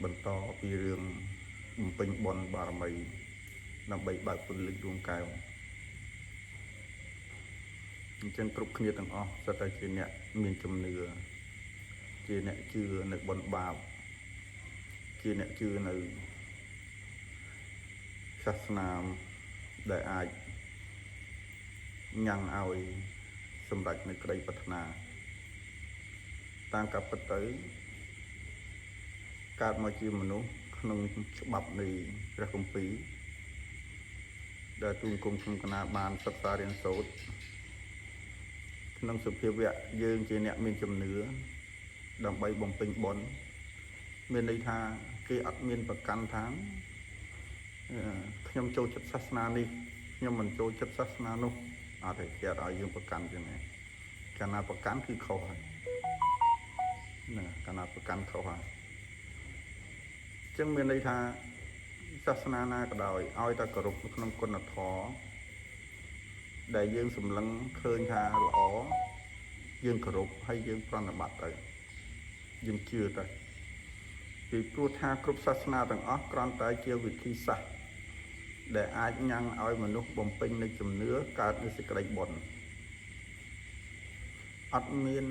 បន្តពីរឿងបំពេញបុណ្យបារមីដើម្បីបើកពន្លឺដួងកែវអញ្ចឹងគ្រប់គ្នាទាំងអស់សុទ្ធតែជាអ្នកមានជំនឿជាអ្នកជឿនៅបុណ្យបាបជាអ្នកជឿនៅសាសនាដែលអាចញ៉ាំងឲ្យសម្រេចនៅក្តីប្រាថ្នាតាមការពិតទៅកើតមកជាមនុស្សក្នុងច្បាប់នៃព្រះគម្ពីរដែលទូលគុំខ្ញុំកណាបានសិក្សារៀនសូត្រក្នុងសភាវៈយើងជាអ្នកមានជំនឿដើម្បីបំពេញបុណ្យមានន័យថាគេអត់មានប្រកាន់ថាខ្ញុំចូលចិត្តសាសនានេះខ្ញុំមិនចូលចិត្តសាសនានោះអត់ទេគេអត់ឲ្យយើងប្រកាន់ចឹងទេកាលណាប្រកាន់គឺខុសហើយណាកាលណាប្រកាន់ខុសហើយអញ្ចឹងមានន័យថាសាសនាណាក៏ដោយឲ្យតែគោរពនៅក្នុងគុណធម៌ដែលយើងសម្លឹងឃើញថាល្អយើងគោរពហើយយើងប្រណិប័តទៅយើងជឿទៅពីព្រោះថាគ្រប់សាសនាទាំងអស់គ្រាន់តែជាវិធីសាស្ត្រដែលអាចញ៉ាំងឲ្យមនុស្សបំពេញនូវជំនឿកើតនូវសេចក្តីបុណ្យអត់មាន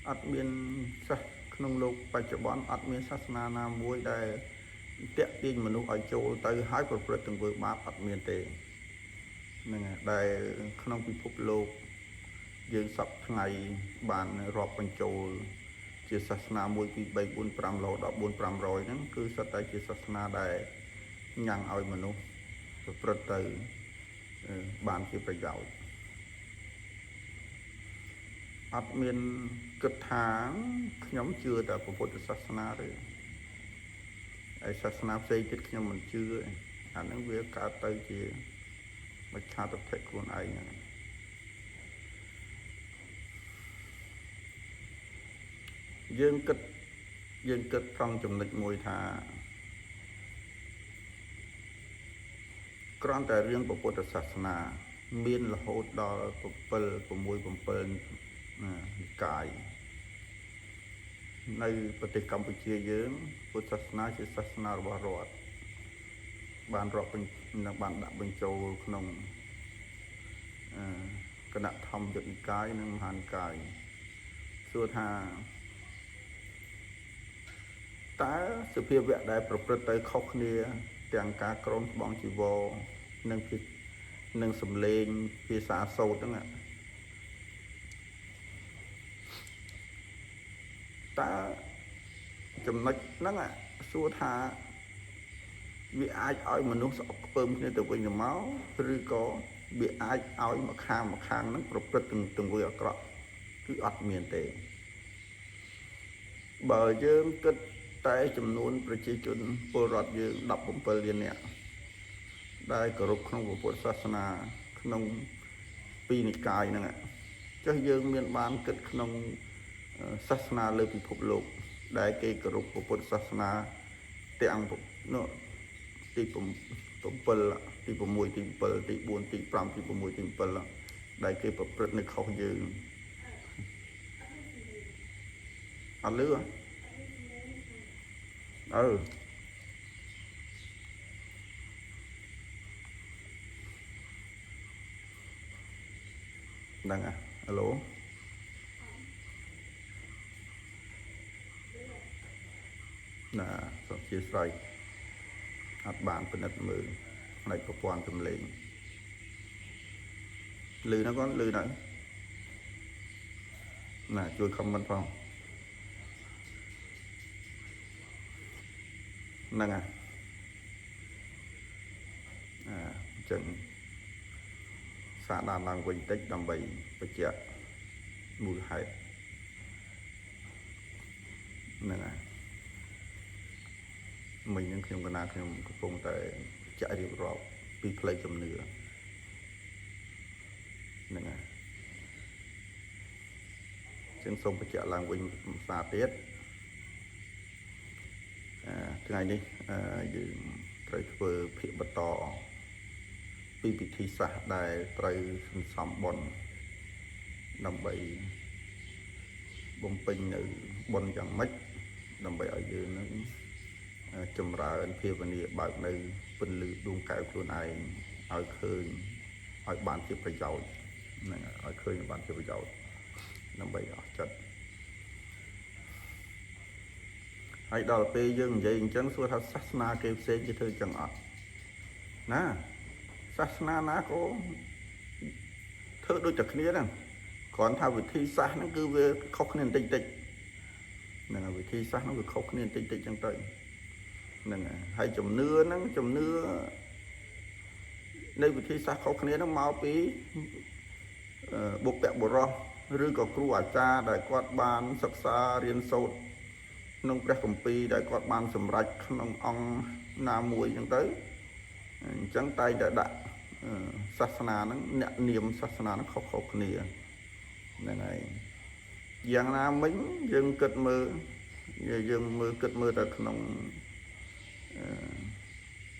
អត់មានសាសក្នុងលោកបច្ចុប្បន្នអត់មានសាសនាណាមួយដែលតាក់ទាញមនុស្សឲ្យចូលទៅហើយប្រព្រឹត្តទង្វើបាបអត់មានទេហ្នឹងហើយដែលក្នុងពិភពលោកយើងសពថ្ងៃបានរាប់បញ្ចូលជាសាសនា1 2 3 4 5រហូតដល់4 500ហ្នឹងគឺសុទ្ធតែជាសាសនាដែលញ៉ាំងឲ្យមនុស្សប្រព្រឹត្តទៅបានជាប្រយោជន៍អត់មានគិតថាខ្ញុំជឿតែពុទ្ធសាសនាទេឯសាសនាផ្សេងទៀតខ្ញុំមិនជឿទេអាហ្នឹងវាកើតទៅជាមច្ឆាទិដ្ឋិខ្លួនឯងហ្នឹងយើងគិតយើងគិតត្រង់ចំណុចមួយថាគ្រាន់តែរឿងពុទ្ធសាសនាមានរហូតដល់7 6 7និកាយនៅប្រទេសកម្ពុជាយើងពុទ្ធសាសនាជាសាសនារបស់រដ្ឋបានរាប់និងបានដាក់បញ្ចូលក្នុងគណៈធម្មយុទ្ធនិកាយនិងមហានិកាយសួរថាតើសភាវៈដែលប្រព្រឹត្តទៅខុសគ្នាទាំងការក្រងស្បង់ជីវរនិងនឹងសំឡេងភាសាសូត្រហ្នឹងតើចំណុចហ្នឹងសួរថាវាអាចឲ្យមនុស្សស្អប់ខ្ពើមគ្នាទៅវិញទៅមកឬក៏វាអាចឲ្យមកខាងមកខាងហ្នឹងប្រព្រឹត្តទង្វើអាក្រក់គឺអត់មានទេបើយើងគិតតែចំនួនប្រជាជនពលរដ្ឋយើង17លាននាក់ដែលគោរពក្នុងពុទ្ធសាសនាក្នុងពីរនិកាយហ្នឹងចុះយើងមានបានគិតក្នុងសាសនាលើពិភពលោកដែលគេគោរពពុទ្ធសាសនាទាំងនោះទី7ទី6ទី7ទី4ទី5ទី6ទី7ដែលគេប្រព្រឹត្តនៅខុសយើងអត់លឺអឺហ្នឹងហ៎ឡូណាសូមអធិស្ឋានអត់បានពិនិត្យមើលផ្នែកប្រព័ន្ធសំឡេងលឺណាគាត់លឺណាណាជួយ comment ផងហ្នឹងហើយអញ្ចឹងសាកដានឡើងវិញតិចដើម្បីបញ្ជាក់មូលហេតុហ្នឹងហើយមិញហ្នឹងខ្ញុំកណាខ្ញុំកំពុងតែចាក់រៀបរាប់ពីផ្លូវជំនឿហ្នឹងហើយចឹងសូមបញ្ជាក់ឡើងវិញភាសាទៀតថ្ងៃនេះយើងត្រូវធ្វើភាគបន្តពីពិធីសាស្ត្រដែលត្រូវសន្សំបុណ្យដើម្បីបំពេញនៅបុណ្យយ៉ាងម៉េច ដើម្បីឲ្យយើងនឹងចម្រើនភាវនាបើកនៅពន្លឺដួងកែវខ្លួនឯងឲ្យឃើញឲ្យបានជាប្រយោជន៍ហ្នឹងឲ្យឃើញឲ្យបានជាប្រយោជន៍ដើម្បីអស់ចិត្តហើយដល់ពេលយើងនិយាយអញ្ចឹងសួរថាសាសនាគេផ្សេងគេធ្វើអញ្ចឹងអត់ណាសាសនាណាក៏ធ្វើដូចតែគ្នាហ្នឹងគ្រាន់ថាវិធីសាស្ត្រហ្នឹងគឺវាខុសគ្នាបន្តិចតិចហ្នឹងហើយវិធីសាស្ត្រហ្នឹងវាខុសគ្នាបន្តិចតិចអញ្ចឹងទៅហ្នឹងហើយហើយជំនឿហ្នឹងជំនឿនៃវិធីសាស្ត្រខុសគ្នាហ្នឹងមកពីបុព្វបុរសឬក៏គ្រូអាចារ្យដែលគាត់បានសិក្សារៀនសូត្រក្នុងព្រះគម្ពីរដែលគាត់បានសម្រេចក្នុងអង្គណាមួយអញ្ចឹងទៅអញ្ចឹងតែងតែដាក់សាសនាហ្នឹងអ្នកនាមសាសនាហ្នឹងខុសៗគ្នាហ្នឹងហើយយ៉ាងណាមិញយើងគិតមើលយើងមើលគិតមើលតែក្នុង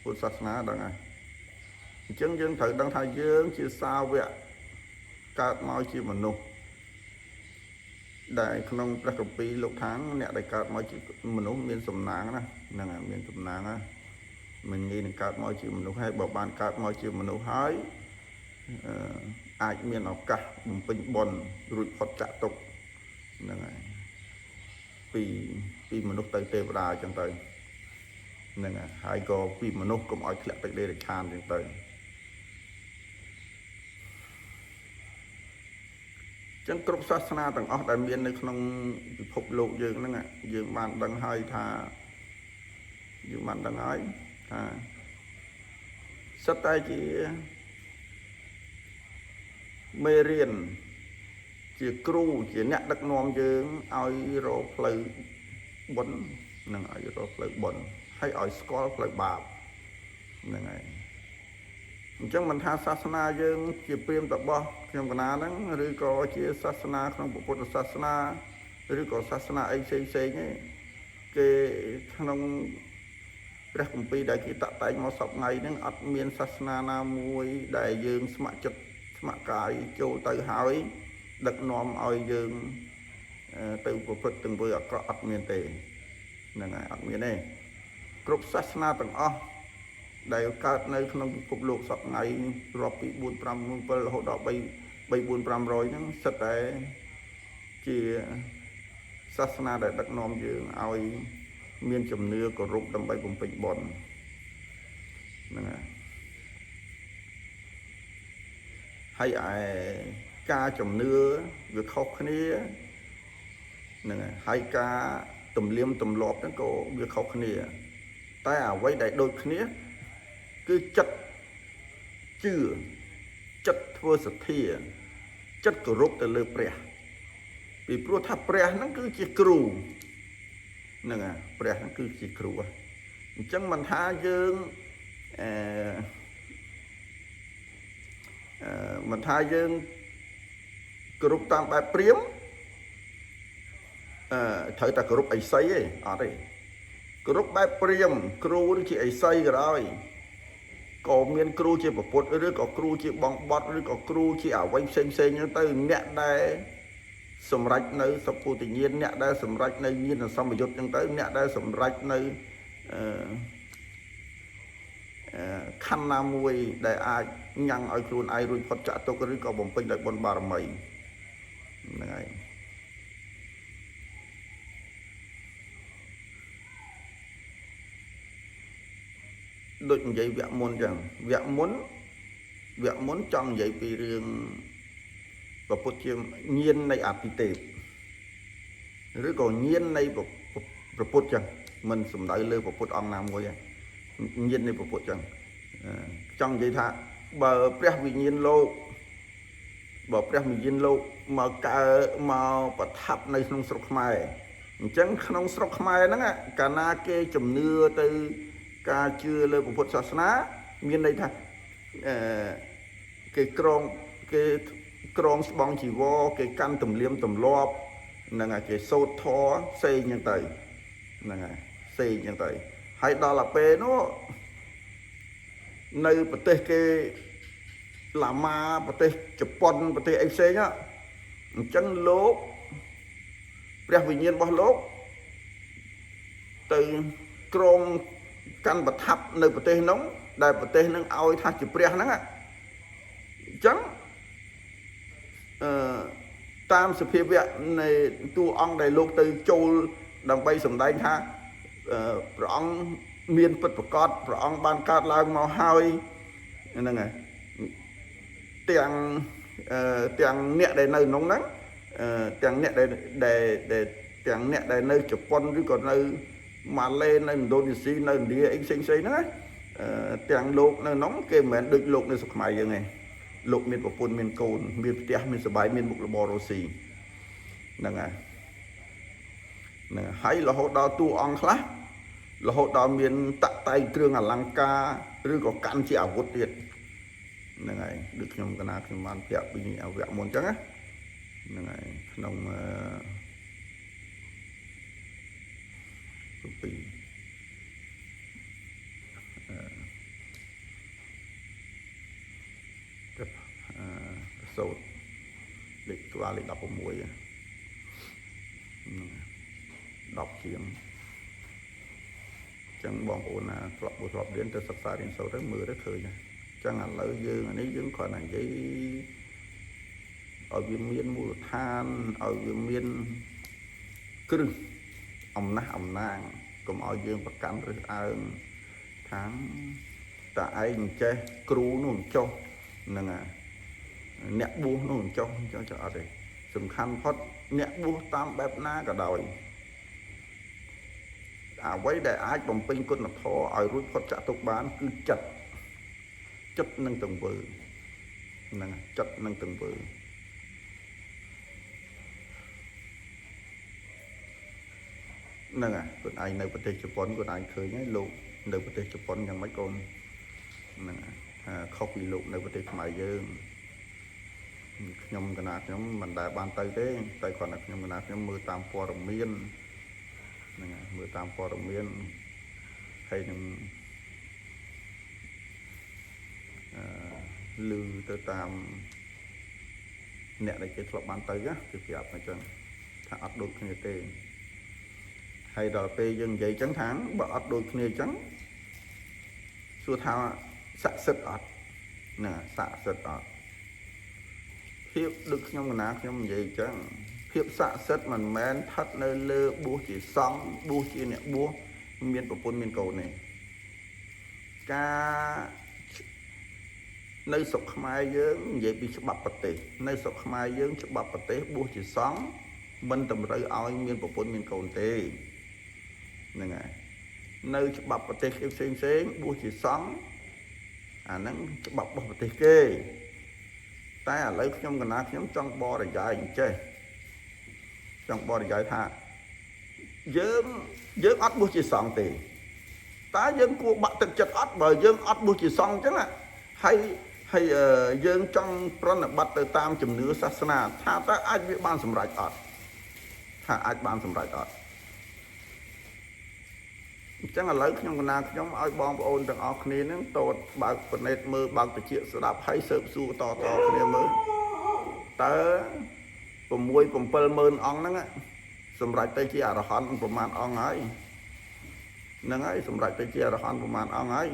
ពុទ្ធសាសនាដឹងហើយអញ្ចឹងយើងត្រូវដឹងថាយើងជាសាវកកើតមកជាមនុស្សដែលក្នុងព្រះគម្ពីរលោកថាងអ្នកដែលកើតមកជាមនុស្សមានសំណាងណាហ្នឹងហើយមានសំណាងណាមិនងាយនឹងកើតមកជាមនុស្សហើយបើបានកើតមកជាមនុស្សហើយអឺអាចមានឱកាសបំពេញបុណ្យរួចផុតចាកទុក្ខហ្នឹងហើយពីពីមនុស្សទៅទេវតាអញ្ចឹងទៅហ្នឹងហើយហើយក៏ពីមនុស្សកុំឲ្យធ្លាក់ទៅដេរឆានអញ្ចឹងទៅចឹងគ្រប់សាសនាទាំងអស់ដែលមាននៅក្នុងពិភពលោកយើងហ្នឹងយើងបានដឹងហើយថាយើងបានដឹងហើយថាសុទ្ធតែជាមេរៀនជាគ្រូជាអ្នកដឹកនាំយើងឲ្យរកផ្លូវបុណ្យនិងឲ្យរកផ្លូវបុណ្យហើយឲ្យស្គាល់ផ្លូវបាបហ្នឹងហើយអញ្ចឹងមិនថាសាសនាយើងជាព្រាហ្មណ៍របស់ខ្ញុំកណាហ្នឹងឬក៏ជាសាសនាក្នុងពុទ្ធសាសនាឬក៏សាសនាអីផ្សេងផ្សេងទេគេក្នុងព្រះគម្ពីរដែលគេតាក់តែងមកសពថ្ងៃហ្នឹងអត់មានសាសនាណាមួយដែលយើងស្ម័គ្រចិត្តស្ម័គ្រកាយចូលទៅហើយដឹកនាំឲ្យយើងទៅប្រព្រឹត្តទង្វើអាក្រក់អត់មានទេហ្នឹងហើយអត់មានទេគ្រប់សាសនាទាំងអស់ដែលកើតនៅក្នុងពិភពលោកសពថ្ងៃរាប់ពី4 5 7រហូតដល់3 3 4 500ហ្នឹងសិតតែជាសាសនាដែលដឹកនាំយើងឲ្យមានជំនឿគោរពដើម្បីបំពេញបុណ្យហ្នឹងហើយហើយឯការជំនឿវាខុសគ្នាហ្នឹងហើយហើយការទំនៀមទម្លាប់ហ្នឹងក៏វាខុសគ្នា តែអ្វីដែលដូចគ្នាគឺចិត្តជឿចិត្តធ្វើសទ្ធាចិត្តគោរពទៅលើព្រះពីព្រោះថាព្រះហ្នឹងគឺជាគ្រូហ្នឹងហើយព្រះហ្នឹងគឺជាគ្រូអញ្ចឹងមិនថាយើងអឺអឺមិនថាយើងគោរពតាមបែបព្រាហ្មណ៍អឺត្រូវតែគោរពអីសីទេអត់ទេគោរពបែបព្រាហ្មណ៍គ្រូនឹងជាអីសីក៏ដោយក៏មានគ្រូជាពុទ្ធឬក៏គ្រូជាបងបត់ឬក៏គ្រូជាអ្វីផ្សេងផ្សេងហ្នឹងទៅអ្នកដែលសម្រេចនៅសពុទ្ធញាណអ្នកដែលសម្រេចនៅញាណសម្បយុទ្ធហ្នឹងទៅអ្នកដែលសម្រេចនៅអឺខណ្ឌណាមួយដែលអាចញ៉ាំងឲ្យខ្លួនឯងរួចផុតចាក់ទុក្ខឬក៏បំពេញដោយបុណ្យបារមីហ្នឹងហើយដូចនិយាយវគ្គមុនចឹងវគ្គមុនវគ្គមុនចង់និយាយពីរឿងព្រះពុទ្ធជាញាណនៃអតិទេពឬក៏ញាណនៃព្រះពុទ្ធចឹងមិនសំដៅលើព្រះពុទ្ធអង្គណាមួយទេញាណនៃព្រះពុទ្ធចឹងចង់និយាយថាបើព្រះវិញ្ញាណលោកបើព្រះវិញ្ញាណលោកមកកើមកប្រថាប់នៅក្នុងស្រុកខ្មែរអញ្ចឹងក្នុងស្រុកខ្មែរហ្នឹងកាលណាគេជំនឿទៅការជឿលើពុទ្ធសាសនាមានន័យថាអឺគេក្រងគេក្រងស្បង់ជីវរគេកាន់ទំលៀមទម្លាប់ហ្នឹងហើយគេសូត្រធម៌ផ្សេងហ្នឹងទៅហ្នឹងហើយផ្សេងហ្នឹងទៅហើយដល់ទៅពេលនោះនៅប្រទេសគេឡាម៉ាប្រទេសជប៉ុនប្រទេសអីផ្សេងអញ្ចឹងលោកព្រះវិញ្ញាណរបស់លោក ទៅក្រងកាន់ប្រថាប់នៅប្រទេសនោះដែលប្រទេសនឹងឲ្យថាជាព្រះហ្នឹងអញ្ចឹងអឺតាមសភាវៈនៃតួអង្គដែលលោកទៅចូលដើម្បីសម្ដែងថាព្រះអង្គមានពិតប្រកបព្រះអង្គបានកើតឡើងមកហើយហ្នឹងហើយទាំងទាំងអ្នកដែលនៅក្នុងហ្នឹងទាំងអ្នកដែលដែលដែលទាំងអ្នកដែលនៅជប៉ុនឬក៏នៅម៉ាឡេនៅឥណ្ឌូនេស៊ីនៅឥណ្ឌាអីផ្សេងផ្សេងហ្នឹងណាទាំងលោកនៅក្នុងគេមិនមែនដូចលោកនៅស្រុកខ្មែរយើងទេលោកមានប្រពន្ធមានកូនមានផ្ទះមានសបាយមានមុខរបររស់ស៊ីហ្នឹងហើយហ្នឹងហើយរហូតដល់តួអង្គខ្លះរហូតដល់មានតាក់តែងគ្រឿងអលង្ការឬក៏កាន់ជាអាវុធទៀតហ្នឹងហើយដូចខ្ញុំកណាខ្ញុំបានប្រាប់ពីអវៈមុនអញ្ចឹងណាហ្នឹងហើយក្នុងអឺពីអឺអឺសូត្រលេខក្បាលលេខ16ហ្នឹង10ជាងចឹងបងប្អូនណាធ្លាប់ធ្លាប់រៀនទៅសិក្សារៀនសូត្រទៅមើលទៅឃើញណាចឹងឥឡូវយើងអានេះយើងគ្រាន់តែនិយាយឲ្យវាមានមូលដ្ឋានឲ្យវាមានគ្រឹះអំណះអំណាងកុំឲ្យយើងប្រកាន់រើសអើងថាតាឯងចេះគ្រូនោះចុះហ្នឹងហើយអ្នកបួសនោះចុះចុះចុះអត់ទេសំខាន់ផុតអ្នកបួសតាមបែបណាក៏ដោយអ្វីដែលអាចបំពេញគុណធម៌ឲ្យរួចផុតចាកទុកបានគឺចិត្តចិត្តនិងទង្វើហ្នឹងចិត្តនិងទង្វើហ្នឹងហើយខ្លួនឯងនៅប្រទេសជប៉ុនខ្លួនឯងឃើញហើយលោកនៅប្រទេសជប៉ុនយ៉ាងម៉េចកូនហ្នឹងហើយថាខុសពីលោកនៅប្រទេសខ្មែរយើងខ្ញុំកណាខ្ញុំមិនដែលបានទៅទេតែគ្រាន់តែខ្ញុំកណាខ្ញុំមើលតាមព័ត៌មានហ្នឹងហើយមើលតាមព័ត៌មានហើយនឹងអឺឮទៅតាមអ្នកដែលគេធ្លាប់បានទៅណាគឺប្រាប់អញ្ចឹងថាអត់ដូចគ្នាទេហើយដល់ពេលយើងនិយាយអញ្ចឹងថាបើអត់ដូចគ្នាអញ្ចឹងសួរថាស័ក្តិសិទ្ធិអត់ហ្នឹងស័ក្តិសិទ្ធិអត់ភាពដូចខ្ញុំកណាខ្ញុំនិយាយអញ្ចឹងភាពស័ក្តិសិទ្ធិមិនមែនស្ថិតនៅលើបួសជាសង្ឃបួសជាអ្នកបួសមានប្រពន្ធមានកូនទេការនៅស្រុកខ្មែរយើងនិយាយពីច្បាប់ប្រទេសនៅស្រុកខ្មែរយើងច្បាប់ប្រទេសបួសជាសង្ឃមិនតម្រូវឲ្យមានប្រពន្ធមានកូនទេហ្នឹងហើយនៅច្បាប់ប្រទេសគេផ្សេងផ្សេងបួសជាសង្ឃអាហ្នឹងច្បាប់របស់ប្រទេសគេតែឥឡូវខ្ញុំកណាខ្ញុំចង់បរិយាយអញ្ចេះចង់បរិយាយថាយើងយើងអត់បួសជាសង្ឃទេតើយើងគួរបាក់ទឹកចិត្តអត់បើយើងអត់បួសជាសង្ឃអញ្ចឹងហើយហើយយើងចង់ប្រណិប័តទៅតាមជំនឿសាសនាថាតើអាចវាបានសម្រេចអត់ថាអាចបានសម្រេចអត់អញ្ចឹងឥឡូវខ្ញុំកណាខ្ញុំឲ្យបងប្អូនទាំងអស់គ្នានឹងតតបើកប្រណិតមើលបើកតិចស្ដាប់ហើយស៊ើបសួរតតគ្នាមើលតើ6 70000អង្គហ្នឹងសម្រេចទៅជាអរហន្តប្រមាណអង្គហើយហ្នឹងហើយសម្រេចទៅជាអរហន្តប្រមាណអង្គហើយ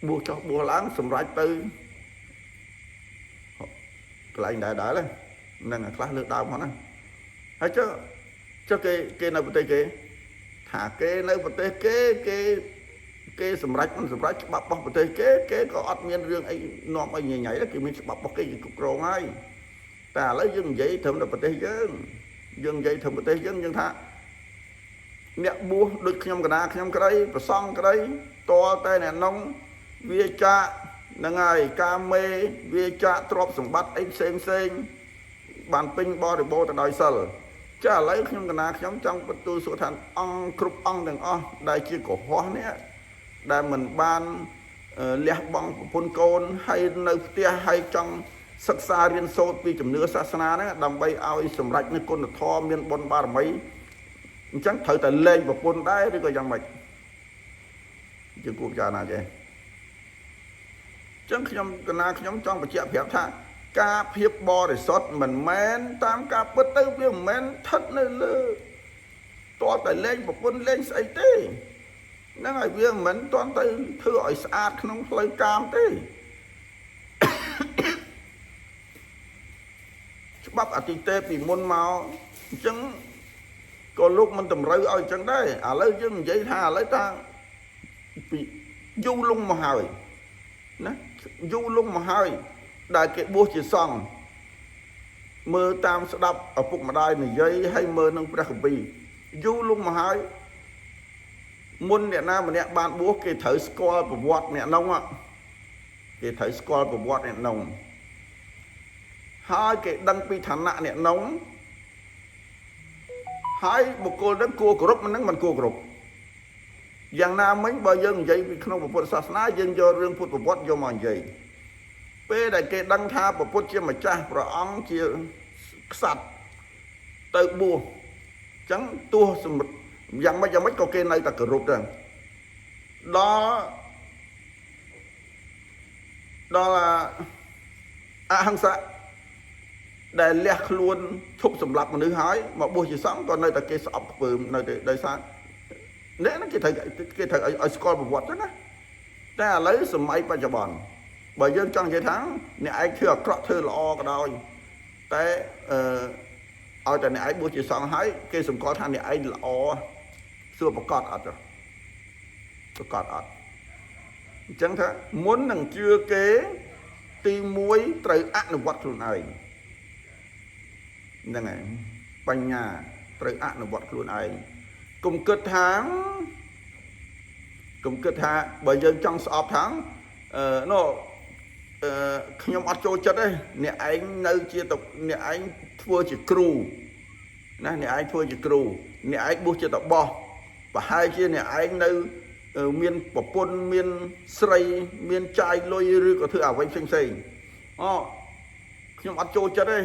បួសចុះបួសឡើងសម្រេចទៅកន្លែងដែរដែរហ្នឹងខ្លះលើកដើមហ្នឹងហើយចុះចុះគេគេនៅប្រទេសគេថាគេនៅប្រទេសគេគេគេសម្រេចមិនសម្រេចច្បាប់របស់ប្រទេសគេគេក៏អត់មានរឿងអីនាំអីញញ៉ៃដែរគេមានច្បាប់របស់គេគេគ្រប់គ្រងហើយតែឥឡូវយើងនិយាយត្រឹមតែប្រទេសយើងយើងនិយាយត្រឹមប្រទេសយើងយើងថាអ្នកបួសដូចខ្ញុំកណាខ្ញុំក្តីប្រសង់ក្តីតតែអ្នកនងវាចាកហ្នឹងហើយកាមេវាចាកទ្រព្យសម្បត្តិអីផ្សេងផ្សេងបានពេញបរិបូរណ៍ទៅដោយសិលចាឥឡូវខ្ញុំកណាខ្ញុំចង់បន្ទូលសួរថាអង្គគ្រប់អង្គទាំងអស់ដែលជាកុហកនេះដែលមិនបានលះបង់ប្រពន្ធកូនហើយនៅផ្ទះហើយចង់សិក្សារៀនសូត្រពីជំនឿសាសនាហ្នឹងដើម្បីឲ្យសម្រេចនូវគុណធម៌មានបុណ្យបារមីអញ្ចឹងត្រូវតែលែងប្រពន្ធដែរឬក៏យ៉ាងម៉េចយើងគួរពិចារណាចេះអញ្ចឹងខ្ញុំកណាខ្ញុំចង់បញ្ជាក់ប្រាប់ថាការភាពបរិសុទ្ធមិនមែនតាមការពិតទៅវាមិនមែនស្ថិតនៅលើ តើតែលេងប្រពន្ធលេងស្អីទេហ្នឹងហើយវាមិនមែនតន់ទៅធ្វើឲ្យស្អាតក្នុងផ្លូវកាមទេ ច្បាប់អតិទេពីមុនមកអញ្ចឹងក៏លោកមិនតម្រូវឲ្យអញ្ចឹងដែរឥឡូវយើងនិយាយថាឥឡូវតាពីយូរលងមកហើយណាយូរលងមកហើយដែលគេបួសជាសង្ឃមើលតាមស្ដាប់ឪពុកម្ដាយនិយាយហើយមើលនឹងព្រះគម្ពីរយូរលងមកហើយមុនអ្នកណាម្នាក់បានបួសគេត្រូវស្គាល់ប្រវត្តិអ្នកនោះគេត្រូវស្គាល់ប្រវត្តិអ្នកនោះ ហើយគេដឹងពីឋានៈអ្នកនងហើយបុគ្គលនឹងគួរគោរពមិននឹងមិនគួរគោរពយ៉ាងណាមិញបើយើងនិយាយពីក្នុងពុទ្ធសាសនាយើងយករឿងពុទ្ធប្រវត្តិយកមកនិយាយពេលដែលគេដឹងថាព្រះពុទ្ធជាម្ចាស់ព្រះអង្គជាក្សត្រទៅបួសអញ្ចឹងទោះសម្រាប់យ៉ាងម៉េចយ៉ាងម៉េចក៏គេនៅតែគោរពដែរដល់ដល់អហិង្សៈ ដែលលះខ្លួនឈប់សម្លាប់មនុស្សហើយមកបួសជាសង្ឃក៏នៅតែគេស្អប់ខ្ពើមនៅតែដោយសារអ្នកហ្នឹងគេត្រូវគេត្រូវឲ្យស្គាល់ប្រវត្តិចឹងណាតែឥឡូវសម័យបច្ចុប្បន្នបើយើងចង់និយាយថាអ្នកឯងធ្វើអាក្រក់ធ្វើល្អក៏ដោយតែអឺឲ្យតែអ្នកឯងបួសជាសង្ឃហើយគេសម្គាល់ថាអ្នកឯងល្អសួរប្រកាសអត់ទេប្រកាសអត់អញ្ចឹងថាមុននឹងជឿគេទី1ត្រូវអនុវត្តខ្លួនឯង ហ្នឹងហើយបញ្ញាត្រូវអនុវត្តខ្លួនឯងកុំគិតថាកុំគិតថាបើយើងចង់ស្អប់ថាអឺណូអឺខ្ញុំអត់ចូលចិត្តទេអ្នកឯងនៅជាតអ្នកឯងធ្វើជាគ្រូណាអ្នកឯងធ្វើជាគ្រូអ្នកឯងបួសជាតបោះប្រហែលជាអ្នកឯងនៅមានប្រពន្ធមានស្រីមានចាយលុយឬក៏ធ្វើអ្វីផ្សេងផ្សេងអូ ខ្ញុំអត់ចូលចិត្តទេ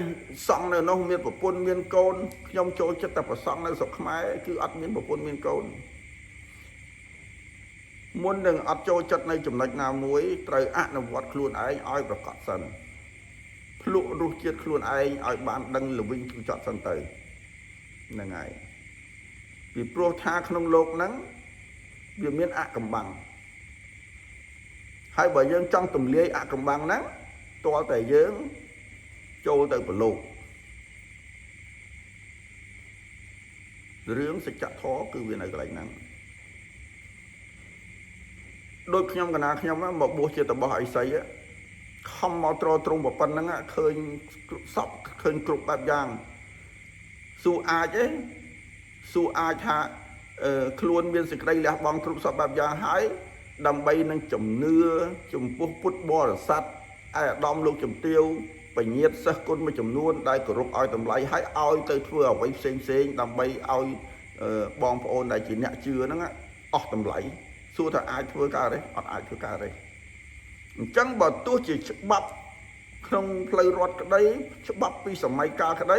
សង្ឃនៅនោះមានប្រពន្ធមានកូនខ្ញុំចូលចិត្តតែប្រសង្ឃនៅស្រុកខ្មែរគឺអត់មានប្រពន្ធមានកូនមុននឹងអត់ចូលចិត្តនៅចំណុចណាមួយត្រូវអនុវត្តខ្លួនឯងឲ្យប្រកបសិនភ្លក់រសជាតិខ្លួនឯងឲ្យបានដឹងល្វីងជូរចត់សិនទៅហ្នឹងហើយពីព្រោះថាក្នុងโลกហ្នឹងវាមានអកំបាំងហើយបើយើងចង់ទម្លាយអកំបាំងហ្នឹងទាល់តែយើង ចូលទៅប្រឡូករឿងសច្ចធម៌គឺវានៅកន្លែងហ្នឹងដូចខ្ញុំកណាខ្ញុំមកបួសជាតបោះអិសីខំមកត្រត្រង់ប៉ុណ្្នឹងឃើញសពឃើញគ្រប់បែបយ៉ាងសួរអាចទេសួរអាចថាខ្លួនមានសេចក្តីលះបង់គ្រប់សពបែបយ៉ាងហើយដើម្បីនឹងជំនឿចំពោះពុទ្ធបរិស័ទឯអាដាមលោកជំទាវ បញ្ញាតសិស្សគុណមួយចំនួនដែលគោរពឲ្យតម្លៃហើយឲ្យទៅធ្វើអ្វីផ្សេងផ្សេងដើម្បីឲ្យបងប្អូនដែលជាអ្នកជឿហ្នឹងអស់តម្លៃសួរថាអាចធ្វើកើតទេអត់អាចធ្វើកើតទេអញ្ចឹងបើទោះជាច្បាប់ក្នុងផ្លូវរដ្ឋក្តីច្បាប់ពីសម័យកាលក្តី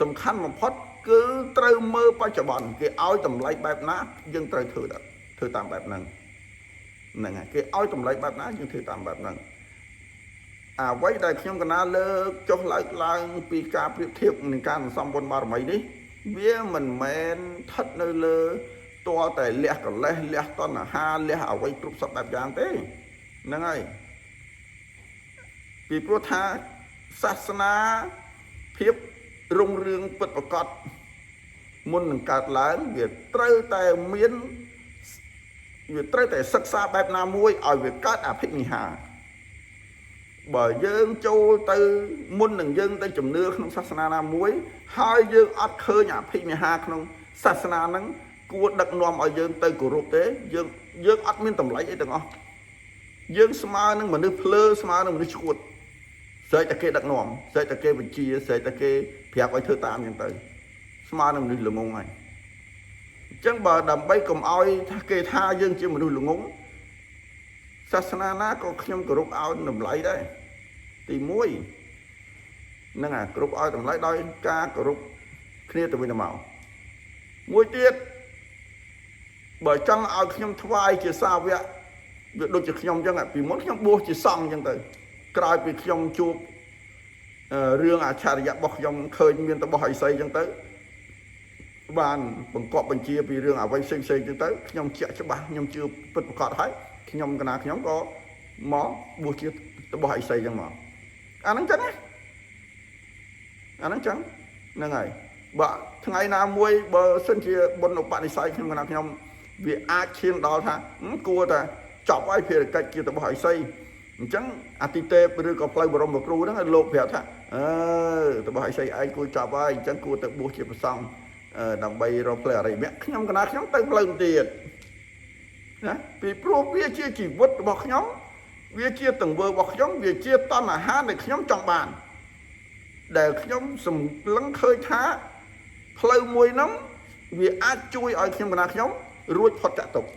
សំខាន់បំផុតគឺត្រូវមើលបច្ចុប្បន្នគេឲ្យតម្លៃបែបណាយើងត្រូវធ្វើដែរធ្វើតាមបែបហ្នឹងហ្នឹងហើយគេឲ្យតម្លៃបែបណាយើងធ្វើតាមបែបហ្នឹង អ្វីដែលខ្ញុំកណាលើកចុះឡើងឡើងពីការប្រៀបធៀបនឹងការសន្សំបុណ្យបារមីនេះវាមិនមែនស្ថិតនៅលើតលតែលះកលេសលះតណ្ហាលះអ្វីគ្រប់សពបែបយ៉ាងទេហ្នឹងហើយពីព្រោះថាសាសនាភាពរុងរឿងពិតប្រកបមុននឹងកើតឡើងវាត្រូវតែមានវាត្រូវតែសិក្សាបែបណាមួយឲ្យវាកើតអភិនិហា បើយើងចូលទៅមុននឹងយើងទៅជំនឿក្នុងសាសនាណាមួយហើយយើងអត់ឃើញអភិនិហាក្នុងសាសនាហ្នឹងគួរដឹកនាំឲ្យយើងទៅគោរពទេយើងយើងអត់មានតម្លៃអីទាំងអស់យើងស្មើនឹងមនុស្សភ្លើស្មើនឹងមនុស្សឈួតស្រែកតែគេដឹកនាំស្រែកតែគេបញ្ជាស្រែកតែគេប្រាប់ឲ្យធ្វើតាមអញ្ចឹងទៅស្មើនឹងមនុស្សល្ងងហើយអញ្ចឹងបើដើម្បីកុំឲ្យថាគេថាយើងជាមនុស្សល្ងងសាសនាណាក៏ខ្ញុំគោរពឲ្យតម្លៃដែរ ទី1ហ្នឹងអាគ្រប់ឲ្យតម្លៃដោយការគោរពគ្នាទៅវិញទៅមកមួយទៀតបើចង់ឲ្យខ្ញុំថ្វាយជាសាវកវាដូចជាខ្ញុំអញ្ចឹងពីមុនខ្ញុំបួសជាសង្ឃអញ្ចឹងទៅក្រោយពីខ្ញុំជួបរឿងអច្ឆរិយៈរបស់ខ្ញុំឃើញមានតបោះអិសីអញ្ចឹងទៅ បានបង្កប់បញ្ជាពីរឿងអ្វីផ្សេងផ្សេងៗចឹងទៅខ្ញុំជាក់ច្បាស់ខ្ញុំជឿពិតប្រាកដហើយខ្ញុំកណាខ្ញុំក៏មកបួសជារបស់អិសីចឹងមកអាហ្នឹងចឹងណាអាហ្នឹងចឹងហ្នឹងហើយបើថ្ងៃណាមួយបើសិនជាបុណ្យឧបនិស្ស័យខ្ញុំកណាខ្ញុំវាអាចឈានដល់ថាគួរតែចប់ហើយភារកិច្ចជារបស់អិសីអញ្ចឹងអតិទេពឬក៏ផ្លូវបរមគ្រូហ្នឹងលោកប្រាប់ថាអឺរបស់អិសីឯងគួរចប់ហើយអញ្ចឹងគួរទៅបួសជាព្រះសង្ឃដើម្បីរកផ្លូវអរិយមគ្គខ្ញុំកណាខ្ញុំទៅផ្លូវទៀតណាពីព្រោះវាជាជីវិតរបស់ខ្ញុំវាជាទង្វើរបស់ខ្ញុំវាជាតណ្ហាដែលខ្ញុំចង់បានដែលខ្ញុំសម្លឹងឃើញថាផ្លូវមួយហ្នឹងវាអាចជួយឲ្យខ្ញុំកណាខ្ញុំរួចផុតចាក់ទុក្ខ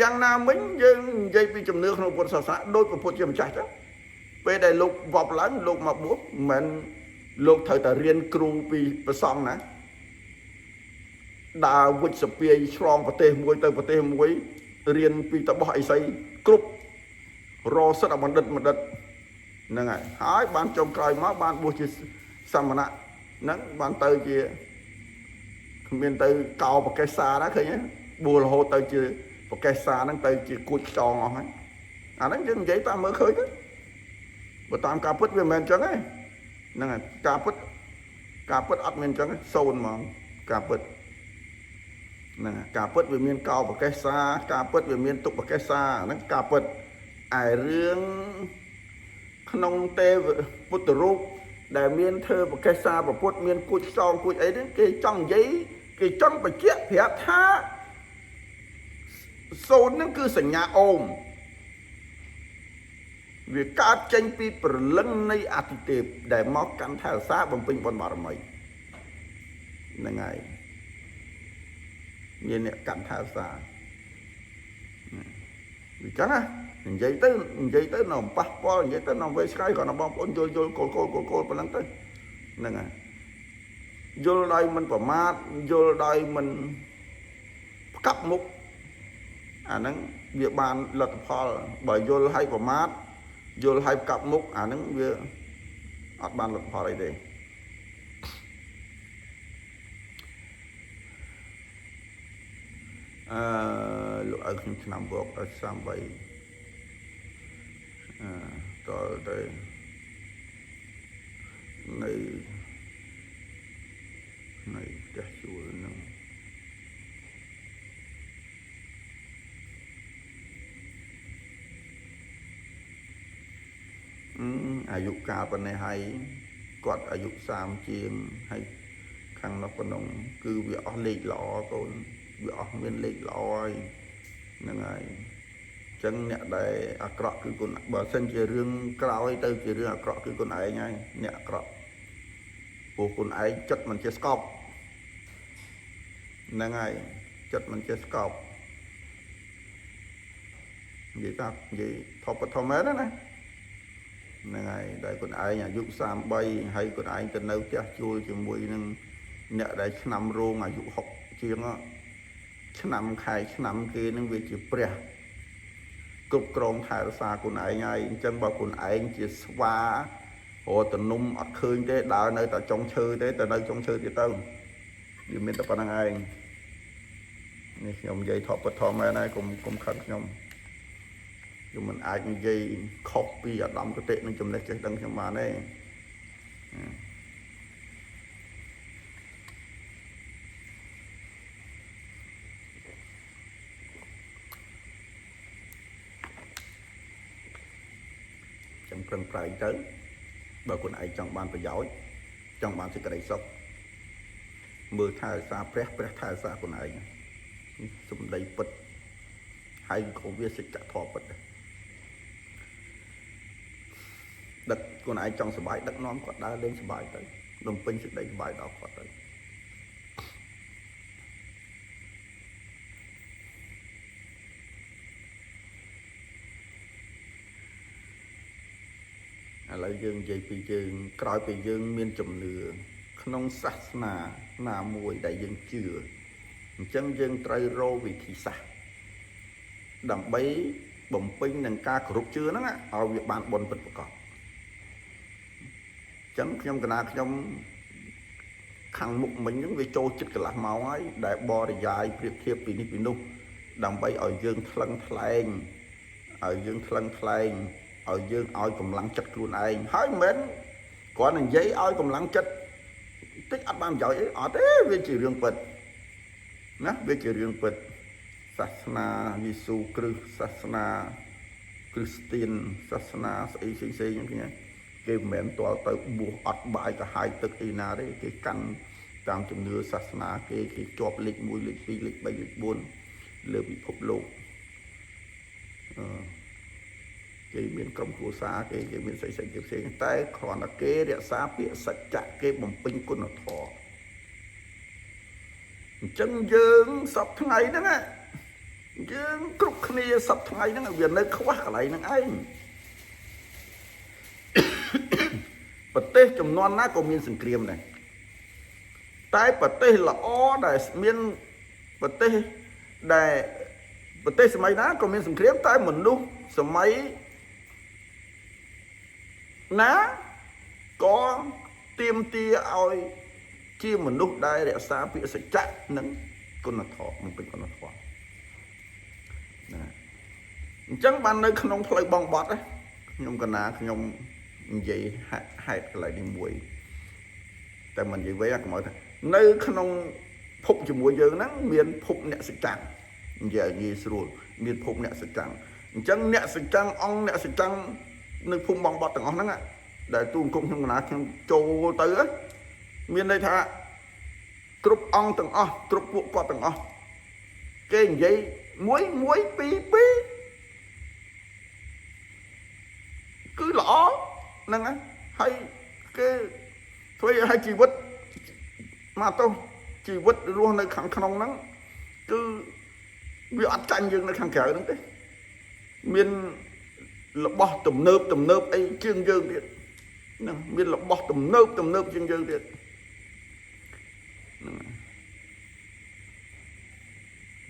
យ៉ាងណាមិញយើងនិយាយពីជំនឿក្នុងពុទ្ធសាសនាដោយព្រះពុទ្ធជាម្ចាស់ចឹងពេលដែលលោកវប់ឡើងលោកមកបួសមិនមែនលោកត្រូវតែរៀនគ្រូពីព្រះសង្ឃណាដើរវិជ្ជសពាយឆ្លងប្រទេសមួយទៅប្រទេសមួយរៀនពីតបោះអិសីគ្រប់រសិទ្ធបណ្ឌិតបណ្ឌិតហ្នឹងហើយហើយបានចុងក្រោយមកបានបួសជាសមណៈហ្នឹងបានទៅជាគ្មានទៅកោប្រកេសាណាឃើញទេបួសរហូតទៅជាប្រកេសាហ្នឹងទៅជាគួចខ្យងអស់ហើយអាហ្នឹងយើងនិយាយតាមមើលឃើញទៅបើតាមការពិតវាមិនមែនអញ្ចឹងទេហ្នឹងហើយការពិតការពិតអត់មានអញ្ចឹងទេសូន្យហ្មងការពិតហ្នឹងហើយការពិតវាមានកោប្រកេសាការពិតវាមានទុកប្រកេសាហ្នឹងការពិតឯរឿងក្នុងទេវពុទ្ធរូបដែលមានធ្វើប្រកេសាប្រពុតមានគួចខ្យងគួចអីហ្នឹងគេចង់និយាយគេចង់បញ្ជាក់ប្រាប់ថាសូន្យហ្នឹងគឺសញ្ញាអូមវាកើតចេញពីព្រលឹងនៃអតិទេពដែលមកកាន់ថែរក្សាបំពេញបុណ្យបារមីហ្នឹងហើយមានអ្នកកាន់ថែរក្សាវាចឹងណានិយាយទៅនិយាយទៅនៅប៉ះពាល់និយាយទៅនៅវេឆ្ងាយគ្រាន់តែបងប្អូនយល់យល់គោលគោលគោលគោលប៉ុណ្ណឹងទៅហ្នឹងហើយយល់ដោយមិនប្រមាទយល់ដោយមិនផ្កាប់មុខអាហ្នឹងវាបានលទ្ធផលបើយល់ឲ្យប្រមាទយល់ឲ្យផ្កាប់មុខអាហ្នឹងវាអត់បានលទ្ធផលអីទេអឺលោកឲ្យខ្ញុំឆ្នាំវកដល់33អឺតទៅនៅនៅផ្ទះជួលហ្នឹងអាយុកាលប៉ុណ្ណេះហើយគាត់អាយុ30ជាងហើយខាងនោះប៉ុណ្ណឹងគឺវាអស់លេខល្អកូនវាអស់មានលេខល្អហើយហ្នឹងហើយអញ្ចឹងអ្នកដែលអាក្រក់គឺគុណបើសិនជារឿងក្រោយទៅជារឿងអាក្រក់គឺគុណឯងហើយអ្នកអាក្រក់ព្រោះគុណឯងចិត្តមិនជាស្កប់ហ្នឹងហើយចិត្តមិនជាស្កប់និយាយថានិយាយថប់ធំមែនណាហ្នឹងហើយដែលខ្លួនឯងអាយុ33ហើយខ្លួនឯងទៅនៅផ្ទះជួលជាមួយនឹងអ្នកដែលឆ្នាំរោងអាយុ60ជាងឆ្នាំខែឆ្នាំគេនឹងវាជាព្រះគ្រប់គ្រងថែរក្សាខ្លួនឯងហើយអញ្ចឹងបើខ្លួនឯងជាស្វារកតនំអត់ឃើញទេដើរនៅតែចុងឈើទេទៅនៅចុងឈើទៀតទៅវាមានតែប៉ុណ្្នឹងឯងនេះខ្ញុំនិយាយថប់ពិតធម៌មែនហើយកុំកុំខឹងខ្ញុំខ្ញុំមិនអាចនិយាយខុសពីអាដាមគតិនិងចំណេះចេះដឹងខ្ញុំបានទេចឹងប្រឹងប្រែងទៅបើខ្លួនឯងចង់បានប្រយោជន៍ចង់បានសេចក្តីសុខមើលថែរក្សាព្រះព្រះថែរក្សាខ្លួនឯងនេះសម្ដីពិតហើយក៏វាសច្ចធម៌ពិតដែរដឹកខ្លួនឯងចង់សប្បាយដឹកនាំគាត់ដើរលេងសប្បាយទៅបំពេញសេចក្តីសប្បាយដល់គាត់ទៅឥឡូវយើងនិយាយពីយើងក្រោយពីយើងមានជំនឿក្នុងសាសនាណាមួយដែលយើងជឿអញ្ចឹងយើងត្រូវរកវិធីសាស្ត្រដើម្បីបំពេញនឹងការគោរពជឿហ្នឹងឲ្យវាបានបុណ្យពិតប្រាកដអញ្ចឹងខ្ញុំកណាខ្ញុំ ខាងមុខមិញហ្នឹងវាចូលចិត្តកន្លះម៉ោងហើយដែលបរិយាយប្រៀបធៀបពីនេះពីនោះដើម្បីឲ្យយើងថ្លឹងថ្លែងឲ្យយើងថ្លឹងថ្លែងឲ្យយើងឲ្យកម្លាំងចិត្តខ្លួនឯងហើយមិនមែនគ្រាន់តែនិយាយឲ្យកម្លាំងចិត្តតិចអត់បានប្រយោជន៍អីអត់ទេវាជារឿងពិតណាវាជារឿងពិតសាសនាយេស៊ូគ្រិស្តសាសនាគ្រីស្ទៀនសាសនាស្អីផ្សេងផ្សេងហ្នឹងគ្នាគេមិនមែនទាល់ទៅបួសអត់បាយក៏ហាយទឹកអីណាទេគេកាន់តាមជំនឿសាសនាគេគេជាប់លេខ1លេខ2លេខ3លេខ4លើពិភពលោកអឺគេមានក្រុមគ្រួសារគេគេមានស្អីស្អីគេផ្សេងតែគ្រាន់តែគេរក្សាពាក្យសច្ចៈគេបំពេញគុណធម៌អញ្ចឹងយើងសពថ្ងៃហ្នឹងណាយើងគ្រប់គ្នាសពថ្ងៃហ្នឹងវានៅខ្វះកន្លែងហ្នឹងឯង ប្រទេសចំនួនណាក៏មានសង្គ្រាមដែរតែប្រទេសល្អដែលមានប្រទេសដែលប្រទេសសម័យណាក៏មានសង្គ្រាមតែមនុស្សសម័យណាក៏ទាមទារឲ្យជាមនុស្សដែលរក្សាពាក្យសច្ចៈនិងគុណធម៌បំពេញគុណធម៌ណាអញ្ចឹងបាននៅក្នុងផ្លូវបងបត់ណាខ្ញុំកណាខ្ញុំនិយាយហេតុកន្លែងនេះមួយ តែមិននិយាយវិញកុំឲ្យថានៅក្នុងភពជាមួយយើងហ្នឹងមានភពអ្នកសច្ចំនិយាយឲ្យងាយស្រួលមានភពអ្នកសច្ចំអញ្ចឹងអ្នកសច្ចំអង្គអ្នកសច្ចំនៅភូមិបងបត់ទាំងអស់ហ្នឹងដែលទូអង្គខ្ញុំកណាខ្ញុំចូលទៅមានន័យថាគ្រប់អង្គទាំងអស់គ្រប់ពួកគាត់ទាំងអស់គេនិយាយ1 1 2 2គឺល្អហ្នឹងហើយគេធ្វើឲ្យជីវិតមកទៅជីវិតរស់នៅខាងក្នុងហ្នឹងគឺវាអត់ចាញ់យើងនៅខាងក្រៅហ្នឹងទេមានរបស់ទំនើបទំនើបអីជាងយើងទៀតហ្នឹងមានរបស់ទំនើបទំនើបជាងយើងទៀតហ្នឹង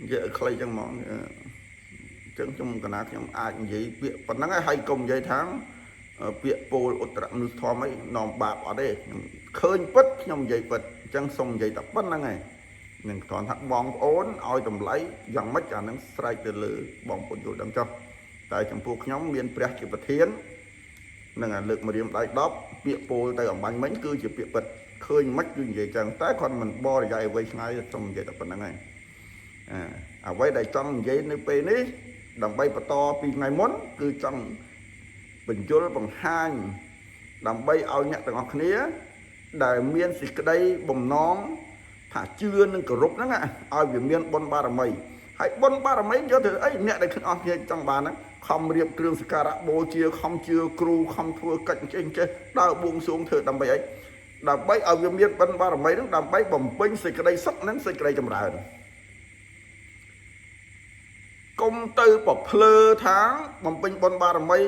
និយាយឲ្យខ្លីចឹងហ្មងអញ្ចឹងខ្ញុំកណាខ្ញុំអាចនិយាយពាក្យប៉ុណ្ណឹងហើយកុំនិយាយថាពាក្យពោលឧត្តរមនុស្សធម៌អីនាំបាបអត់ទេខ្ញុំឃើញពិតខ្ញុំនិយាយពិតអញ្ចឹងសុំនិយាយតែប៉ុណ្្នឹងឯងនឹងគ្រាន់ថាបងប្អូនឲ្យតម្លៃយ៉ាងម៉េចអានឹងស្រែកទៅលើបងប្អូនយល់ដឹងចុះតែចំពោះខ្ញុំមានព្រះជាប្រធាននឹងអាលើកម្រាមដៃ10ពាក្យពោលទៅអំបញ្ញមិញគឺជាពាក្យពិតឃើញមិនគឺនិយាយចឹងតែគាត់មិនបរិយាយអ្វីឆ្ងាយសុំនិយាយតែប៉ុណ្្នឹងឯងអាអ្វីដែលចង់និយាយនៅពេលនេះដើម្បីបន្តពីថ្ងៃមុនគឺចង់បញ្យលបង្ហាញដើម្បីឲ្យអ្នកទាំងអស់គ្នា ដែលមានសេចក្តីបំណងថាជឿនឹងគោរពហ្នឹងឲ្យវាមានបុណ្យបារមីហើយបុណ្យបារមីយកទៅអីអ្នកដែលអស់គ្នាចង់បានហ្នឹងខំរៀបគ្រឿងសក្ការៈបូជាខំជឿគ្រូខំធ្វើកិច្ចចេះចេះដើរបួងសួងធ្វើដើម្បីអីដើម្បីឲ្យវាមានបុណ្យបារមីហ្នឹងដើម្បីបំពេញសេចក្តីសុខនិងសេចក្តីចម្រើនកុំទៅប្រភ្លើថាបំពេញបុណ្យបារមី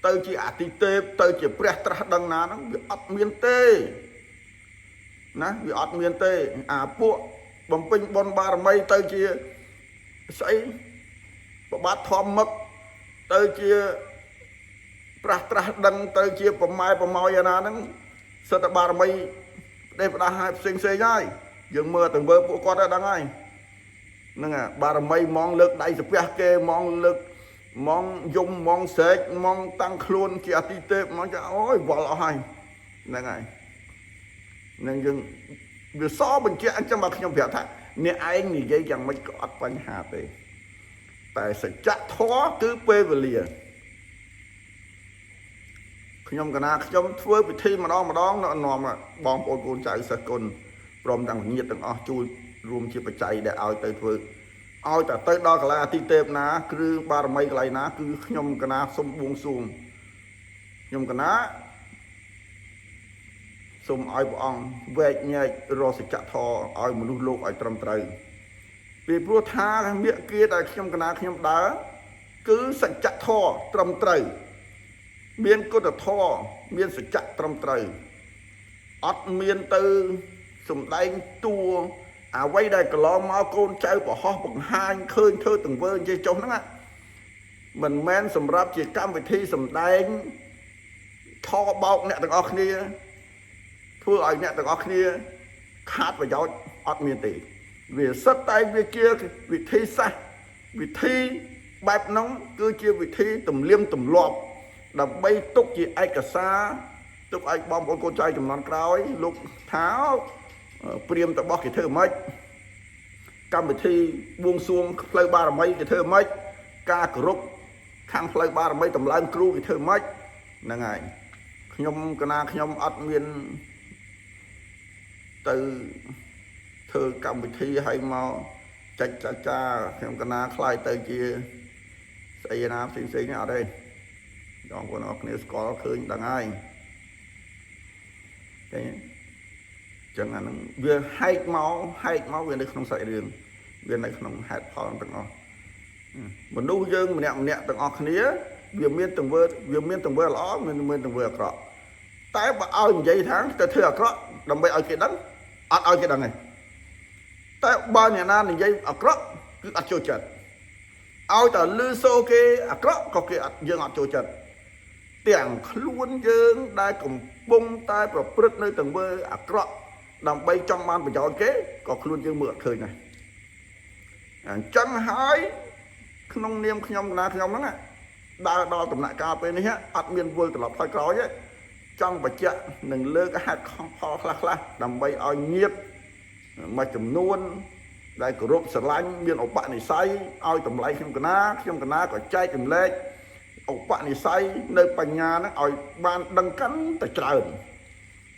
ទៅជាអតិទេពទៅជាព្រះត្រាស់ដឹងណាហ្នឹងវាអត់មានទេណាវាអត់មានទេអាពួកបំពេញបុណ្យបារមីទៅជាស្អីប្របាទធម្មឹកទៅជាប្រាស់ត្រាស់ដឹងទៅជាប្រម៉ែប្រម៉ោយអាណាហ្នឹងសិទ្ធិបារមីផ្ដេសផ្ដាស់ឲ្យផ្សេងផ្សេងហើយយើងមើលទៅមើលពួកគាត់ទៅដឹងហើយហ្នឹងបារមីហ្មងលើកដៃសាពះគេហ្មងលើកហ្មងយំហ្មងស្រែកហ្មងតាំងខ្លួនជាអតិទេពហ្មងចាអូយវល់អស់ហើយហ្នឹងហើយនឹងយើងវាសបញ្ជាក់អញ្ចឹងបើខ្ញុំប្រាប់ថាអ្នកឯងនិយាយយ៉ាងម៉េចក៏អត់បញ្ហាទេតែសច្ចធម៌គឺពេលវេលាខ្ញុំកណាខ្ញុំធ្វើពិធីម្ដងម្ដងនាំបងប្អូនកូនចៅសិស្សគុណព្រមទាំងញាតិទាំងអស់ជួយរួមជាបច្ច័យដែលឲ្យទៅធ្វើឲ្យតែទៅដល់កន្លែងអតិទេពណាគឺបារមីកន្លែងណាគឺខ្ញុំកណាសុំបួងសួងខ្ញុំកណាសូមឲ្យព្រះអង្គវែកញែករកសច្ចធម៌ឲ្យមនុស្សលោកឲ្យត្រឹមត្រូវពីព្រោះថាមាគ៌ាដែលខ្ញុំកណាខ្ញុំដើរគឺសច្ចធម៌ត្រឹមត្រូវមានគុណធម៌មានសច្ចៈត្រឹមត្រូវអត់មានទៅសំដែងតួអ្វីដែលកន្លងមកកូនចៅប្រហោះបង្ហាញឃើញធ្វើទង្វើនិយាយចុះហ្នឹងមិនមែនសម្រាប់ជាកម្មវិធីសំដែងថបោកអ្នកទាំងអស់គ្នាធ្វើឲ្យអ្នកទាំងអស់គ្នា ខាតប្រយោជន៍អត់មានទេវាសិតតែវាជាវិធីសាស្ត្រវិធីបែបហ្នឹងគឺជាវិធីទំនៀមទម្លាប់ដើម្បីទុកជាឯកសារទុកឲ្យបងប្អូនកូនចៅចំនួនក្រោយលោកថាព្រាមតបោះគេធ្វើម៉េចកម្មវិធីបួងសួងផ្លូវបារមីគេធ្វើម៉េចការគោរពខាងផ្លូវបារមីតម្លើងគ្រូគេធ្វើម៉េចហ្នឹងហើយខ្ញុំកណាខ្ញុំអត់មានទៅធ្វើកម្មវិធីឲ្យមកចាច់ចាចាខ្ញុំកណាខ្លាយទៅជាស្អីណាផ្សេងផ្សេងនេះអត់ទេបងប្អូនអរគ្នាស្គាល់ឃើញដឹងហើយឃើញទេចឹងអាហ្នឹងវាហែកមកហែកមកវានៅក្នុងសាច់រឿងវានៅក្នុងហេតុផលទាំងអស់មនុស្សយើងម្នាក់ម្នាក់ទាំងអស់គ្នាវាមានទង្វើវាមានទង្វើល្អមានមានទង្វើអាក្រក់តែបើឲ្យនិយាយថាទៅធ្វើអាក្រក់ដើម្បីឲ្យគេដឹងអត់ឲ្យគេដឹងទេតែបើអ្នកណានិយាយអាក្រក់គឺអត់ចូលចិត្តឲ្យតែលឺសូរគេអាក្រក់ក៏គេអត់យើងអត់ចូលចិត្តទាំងខ្លួនយើងដែលកំពុងតែប្រព្រឹត្តនៅទង្វើអាក្រក់ដើម្បីចង់បានប្រយោជន៍គេក៏ខ្លួនយើងមើលអត់ឃើញដែរអញ្ចឹងហើយក្នុងនាមខ្ញុំកណាខ្ញុំហ្នឹងដើរដល់ដំណាក់កាលពេលនេះអត់មានវិលត្រឡប់ថយក្រោយទេចង់បញ្ជាក់នឹងលើកហេតុផលខ្លះខ្លះដើម្បីឲ្យញាតមួយចំនួនដែលគោរពស្រឡាញ់មានឧបនិស្ស័យឲ្យតម្លៃខ្ញុំកណាខ្ញុំកណាក៏ចែករំលែកឧបនិស្ស័យនៅបញ្ញាហ្នឹងឲ្យបានដឹងកាន់តែច្រើន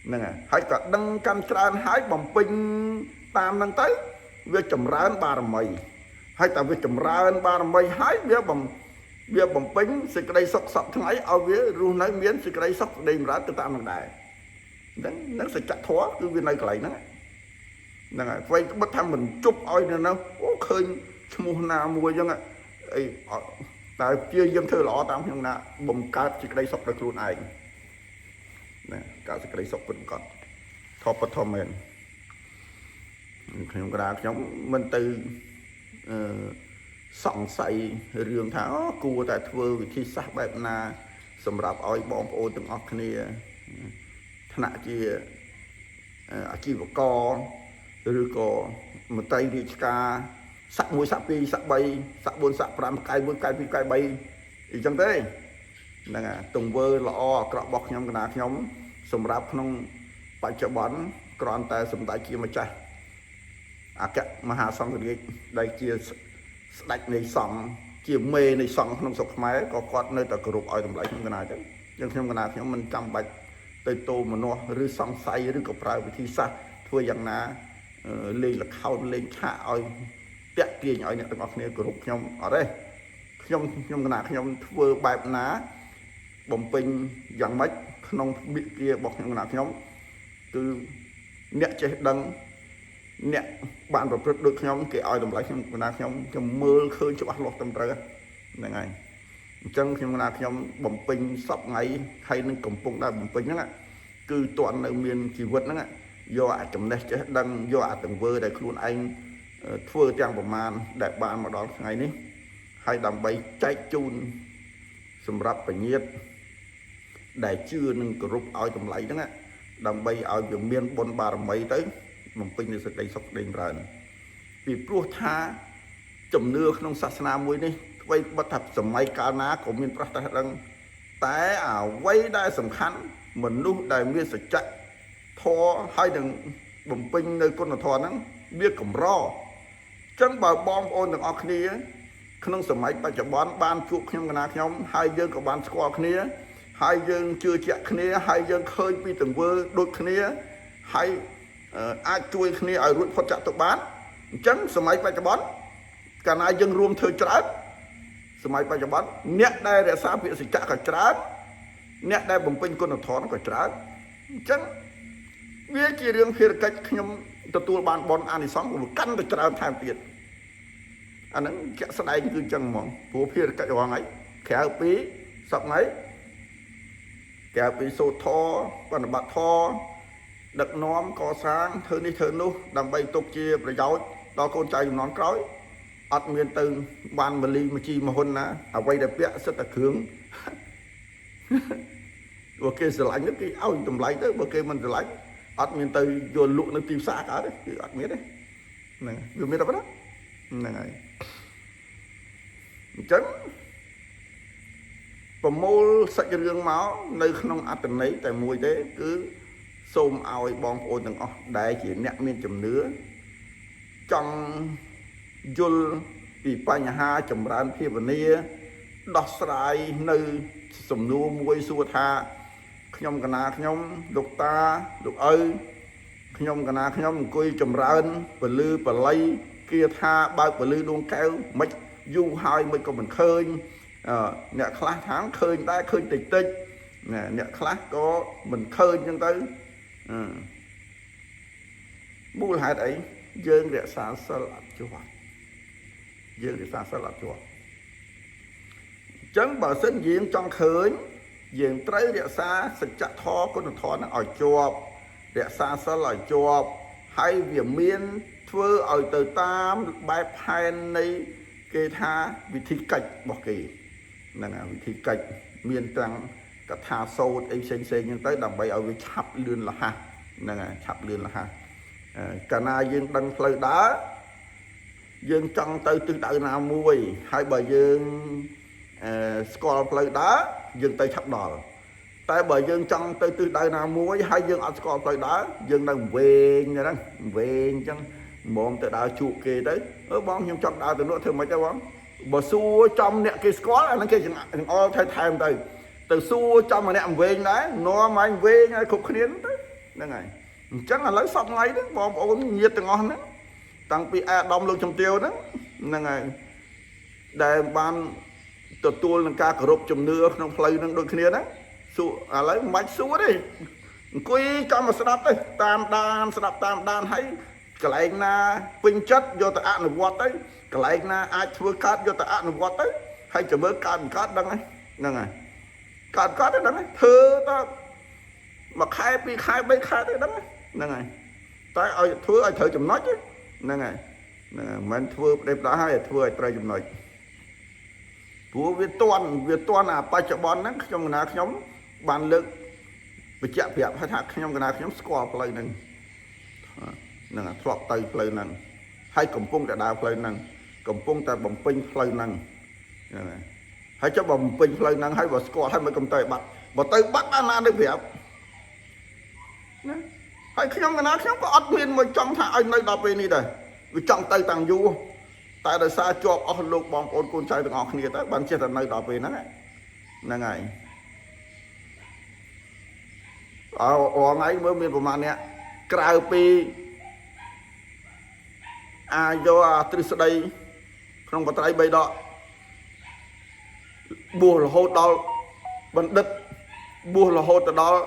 ហ្នឹងហើយក៏ដឹងកាន់ច្រើនហើយបំពេញតាមហ្នឹងទៅវាចម្រើនបារមីហើយតែវាចម្រើនបារមីហើយវាបំវាបំពេញសេចក្តីសុខសពថ្ងៃឲ្យវារស់នៅមានសេចក្តីសុខសេចក្តីចម្រើនទៅតាមនឹងដែរហ្នឹងនឹងសច្ចធម៌គឺវានៅកន្លែងហ្នឹងហ្នឹងហើយអ្វីត្បិតថាមិនជប់ឲ្យនៅនោះអូឃើញឈ្មោះណាមួយអញ្ចឹងអីតែព្យាយាមធ្វើល្អតាមខ្ញុំណាបំកើតសេចក្តីសុខដល់ខ្លួនឯងណាកើតសេចក្តីសុខពិតប្រាកដធបធមមែនខ្ញុំក្តារខ្ញុំមិនទៅអឺសង្ស័យរឿងថាអូគួរតែធ្វើវិធីសាស្ត្របែបណា សម្រាប់ឲ្យបងប្អូនទាំងអស់គ្នាថ្នាក់ជាអាជីវករឬក៏មន្ត្រីរាជការស័ក1ស័ក2ស័ក3ស័ក4ស័ក5កែ1កែ2កែ3អញ្ចឹងទេហ្នឹងហើយទង្វើល្អអាក្រក់របស់ខ្ញុំកណាខ្ញុំសម្រាប់ក្នុងបច្ចុប្បន្នគ្រាន់តែសម្ដេចជាម្ចាស់អគ្គមហាសង្ឃរាជដែលជាស្ដេចនៃសង្ឃជាមេនៃសង្ឃក្នុងស្រុកខ្មែរក៏គាត់នៅតែគោរពឲ្យតម្លៃខ្ញុំកណាអញ្ចឹងយើងខ្ញុំកណាខ្ញុំមិនចាំបាច់ទៅតោមនោះឬសង្ស័យឬក៏ប្រើវិធីសាស្ត្រធ្វើយ៉ាងណាលេងល្ខោនលេងឆាកឲ្យតាក់ទាញឲ្យអ្នកទាំងអស់គ្នាគោរពខ្ញុំអត់ទេខ្ញុំខ្ញុំកណាខ្ញុំធ្វើបែបណាបំពេញយ៉ាងម៉េចក្នុងវិគារបស់ខ្ញុំកណាខ្ញុំគឺអ្នកចេះដឹងអ្នកបានប្រព្រឹត្តដូចខ្ញុំគេឲ្យតម្លៃខ្ញុំកណាខ្ញុំខ្ញុំមើលឃើញច្បាស់លាស់ត្រឹមត្រូវហ្នឹងហើយអញ្ចឹងខ្ញុំកណាខ្ញុំបំពេញសពថ្ងៃហើយនឹងកំពុងតែបំពេញហ្នឹងគឺតន់នៅមានជីវិតហ្នឹងយកអាចំណេះចេះដឹងយកអាទង្វើដែលខ្លួនឯងធ្វើទាំងប្រមាណដែលបានមកដល់ថ្ងៃនេះហើយដើម្បីចែកជូនសម្រាប់បញ្ញាតដែលជឿនឹងគោរពឲ្យតម្លៃហ្នឹងដើម្បីឲ្យវាមានបុណ្យបារមីទៅបំពេញនូវសេចក្តីសុខក្តីចម្រើនពីព្រោះថាជំនឿក្នុងសាសនាមួយនេះអ្វីបិទថាសម័យកាលណាក៏មានប្រះតែដឹងតែអ្វីដែលសំខាន់មនុស្សដែលមានសច្ចៈធម៌ហើយនឹងបំពេញនៅគុណធម៌ហ្នឹងវាកម្រចឹងបើបងប្អូនទាំងអស់គ្នាក្នុងសម័យបច្ចុប្បន្នបានជួបខ្ញុំកណាខ្ញុំហើយយើងក៏បានស្គាល់គ្នាហើយយើងជឿជាក់គ្នាហើយយើងឃើញពីទង្វើដូចគ្នាហើយអាចជួយគ្នាឲ្យរួចផុតចាក់ទុកបានអញ្ចឹងសម័យបច្ចុប្បន្នកាលណាយើងរួមធ្វើច្រើនសម័យបច្ចុប្បន្នអ្នកដែលរក្សាពាក្យសច្ចៈក៏ច្រើនអ្នកដែលបំពេញគុណធម៌ក៏ច្រើនអញ្ចឹងវាជារឿងភារកិច្ចខ្ញុំទទួលបានបុណ្យអានិសង្សវាកាន់តែច្រើនថែមទៀតអាហ្នឹងជាក់ស្ដែងគឺអញ្ចឹងហ្មងព្រោះភារកិច្ចរាល់ថ្ងៃក្រៅពីសប្ងៃក្រៅពីសូត្រធម៌បប្រតិបត្តិធម៌ដឹកនាំកសាងធ្វើនេះធ្វើនោះដើម្បីទុកជាប្រយោជន៍ដល់កូនចៅជំនាន់ក្រោយអត់មានទៅបានមលីមជីមហ៊ុនណាអ្វីដែលពាក់សិតតែគ្រឿងបើគេស្រឡាញ់ទៅគេឲ្យតម្លៃទៅបើគេមិនស្រឡាញ់ អត់មានទៅយកលក់នៅទីផ្សារកើតទេគឺអត់មានទេហ្នឹងវាមានតែប៉ុណ្ណាហ្នឹងហើយអញ្ចឹងប្រមូលសាច់រឿងមកនៅក្នុងអត្តន័យតែមួយទេគឺសូមឲ្យបងប្អូនទាំងអស់ដែលជាអ្នកមានជំនឿចង់យល់ពីបញ្ហាចម្រើនភាវនាដោះស្រាយនៅសំណួរមួយសួរថាខ្ញុំកណាខ្ញុំលោកតាលោកឪខ្ញុំកណាខ្ញុំអង្គុយចម្រើនពលឺបល័យគាថាបើកពលឺដួងកែវមិនយូរហើយមិនក៏មិនឃើញអឺអ្នកខ្លះថាឃើញដែរឃើញតិចតិចណាអ្នកខ្លះក៏មិនឃើញចឹងទៅអឺមូលហេតុអីយើងរក្សាសិលអត់ជាប់យើងរក្សាសិលអត់ជាប់អញ្ចឹងបើសិនយើងចង់ឃើញយើងត្រូវរក្សាសច្ចធម៌គុណធម៌ហ្នឹងឲ្យជាប់រក្សាសិលឲ្យជាប់ហើយវាមានធ្វើឲ្យទៅតាមបែបផែននៃគេថាវិធីកិច្ចរបស់គេហ្នឹងហើយវិធីកិច្ចមានទាំងកថាសូត្រអីផ្សេងផ្សេងហ្នឹងទៅដើម្បីឲ្យវាឆាប់លឿនលះហ្នឹងហើយឆាប់លឿនលះកាលណាយើងដឹងផ្លូវដើរយើងចង់ទៅទិសដៅណាមួយហើយបើយើងអឺស្គាល់ផ្លូវដើរយើងទៅឆាប់ដល់តែបើយើងចង់ទៅទិសដៅណាមួយហើយយើងអត់ស្គាល់ផ្លូវដើរយើងនៅវែងហ្នឹងវែងអញ្ចឹងមុំទៅដើរជួបគេទៅអឺបងខ្ញុំចង់ដើរទៅនោះធ្វើម៉េចទៅបងបើសួរចំអ្នកគេស្គាល់អាហ្នឹងគេចង្អុលថែថែមទៅទៅសួរចំម្នាក់វែងដែរនាំឯងវែងឲ្យគ្រប់គ្នាទៅហ្នឹងហើយអញ្ចឹងឥឡូវសពថ្ងៃហ្នឹងបងប្អូនញាតិទាំងអស់ហ្នឹងតាំងពីអាដាមលោកជំទាវហ្នឹងហ្នឹងហើយដែលបានទទួលនឹងការគោរពជំនឿក្នុងផ្លូវហ្នឹងដូចគ្នាហ្នឹងសួរឥឡូវមិនបាច់សួរទេអង្គុយចាំមកស្ដាប់ទៅតាមដានស្ដាប់តាមដានហើយកន្លែងណាពេញចិត្តយកទៅអនុវត្តទៅកន្លែងណាអាចធ្វើកើតយកទៅអនុវត្តទៅហើយចាំមើលកើតមិនកើតដឹងហើយហ្នឹងហើយកើតកើតទៅដឹងហើយធ្វើទៅមួយខែពីរខែបីខែទៅដឹងហើយហ្នឹងហើយតែឲ្យធ្វើឲ្យត្រូវចំណុចហ្នឹងហើយហ្នឹងហើយមិនមែនធ្វើផ្ដេសផ្ដាសហើយឲ្យធ្វើឲ្យត្រូវចំណុចព្រោះវាតន់វាតន់អាបច្ចុប្បន្នហ្នឹងខ្ញុំកណាខ្ញុំបានលើកបញ្ជាក់ប្រាប់ថាខ្ញុំកណាខ្ញុំស្គាល់ផ្លូវហ្នឹងហ្នឹងធ្លាប់ទៅផ្លូវហ្នឹងហើយកំពុងតែដើរផ្លូវហ្នឹងកំពុងតែបំពេញផ្លូវហ្នឹងហ្នឹងហើយហើយចុះបើបំពេញផ្លូវហ្នឹងហើយបើស្គាល់ហើយមិនកំទៅបាត់បើទៅបាត់បានណាទៅប្រាប់ណាហើយខ្ញុំកណាខ្ញុំក៏អត់មានមកចង់ថាឲ្យនៅដល់ពេលនេះដែរវាចង់ទៅតាំងយូរតែដោយសារជាប់អស់លោកបងប្អូនកូនចៅទាំងអស់គ្នាទៅបានចេះតែនៅដល់ពេលហ្នឹងហ្នឹងហើយអើអថ្ងៃមើលមានប្រហែលអ្នកក្រៅពីអាចយកអាទ្រឹស្ដីក្នុងបត្រៃបីដកបួសរហូតដល់បណ្ឌិតបួសរហូតទៅដល់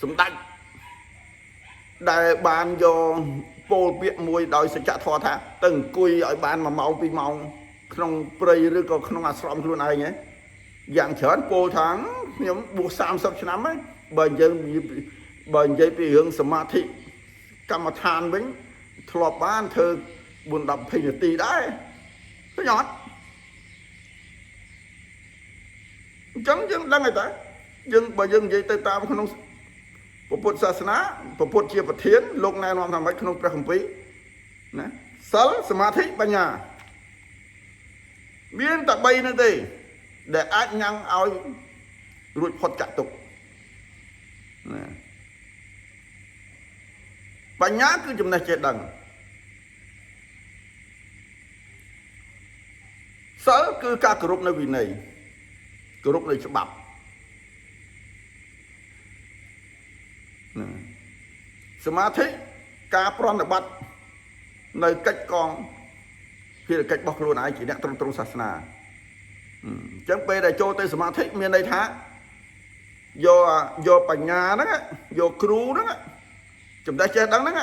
សម្ដេចដែលបានយកពោលពាក្យមួយដោយសច្ចធម៌ថាទៅអង្គុយឲ្យបាន1ម៉ោង2ម៉ោងក្នុងព្រៃឬក៏ក្នុងអាស្រមខ្លួនឯងហ៎យ៉ាងច្រើនពោលថាខ្ញុំបួស30ឆ្នាំហើយបើយើងបើនិយាយពីរឿងសមាធិកម្មដ្ឋានវិញធ្លាប់បានធ្វើ4 10 20នាទីដែរឃើញអត់អញ្ចឹងយើងដឹងហើយតើយើងបើយើងនិយាយទៅតាមក្នុងពុទ្ធសាសនាពុទ្ធជាប្រធានលោកណែនាំថាម៉េចក្នុងព្រះគម្ពីរណាសិលសមាធិបញ្ញាមានតែ3ហ្នឹងទេដែលអាចញ៉ាំងឲ្យរួចផុតចាក់ទុក្ខណាបញ្ញាគឺចំណេះចេះដឹងសិលគឺការគោរពនៅវិន័យគោរពនៅច្បាប់ណាសមាធិការប្រណិប័តនៅកិច្ចកងភារកិច្ចរបស់ខ្លួនឯងជាអ្នកត្រង់ត្រង់សាសនាអញ្ចឹងពេលដែលចូលទៅសមាធិមានន័យថាយកយកបញ្ញាហ្នឹងយកគ្រូហ្នឹងចំណេះចេះដឹងហ្នឹង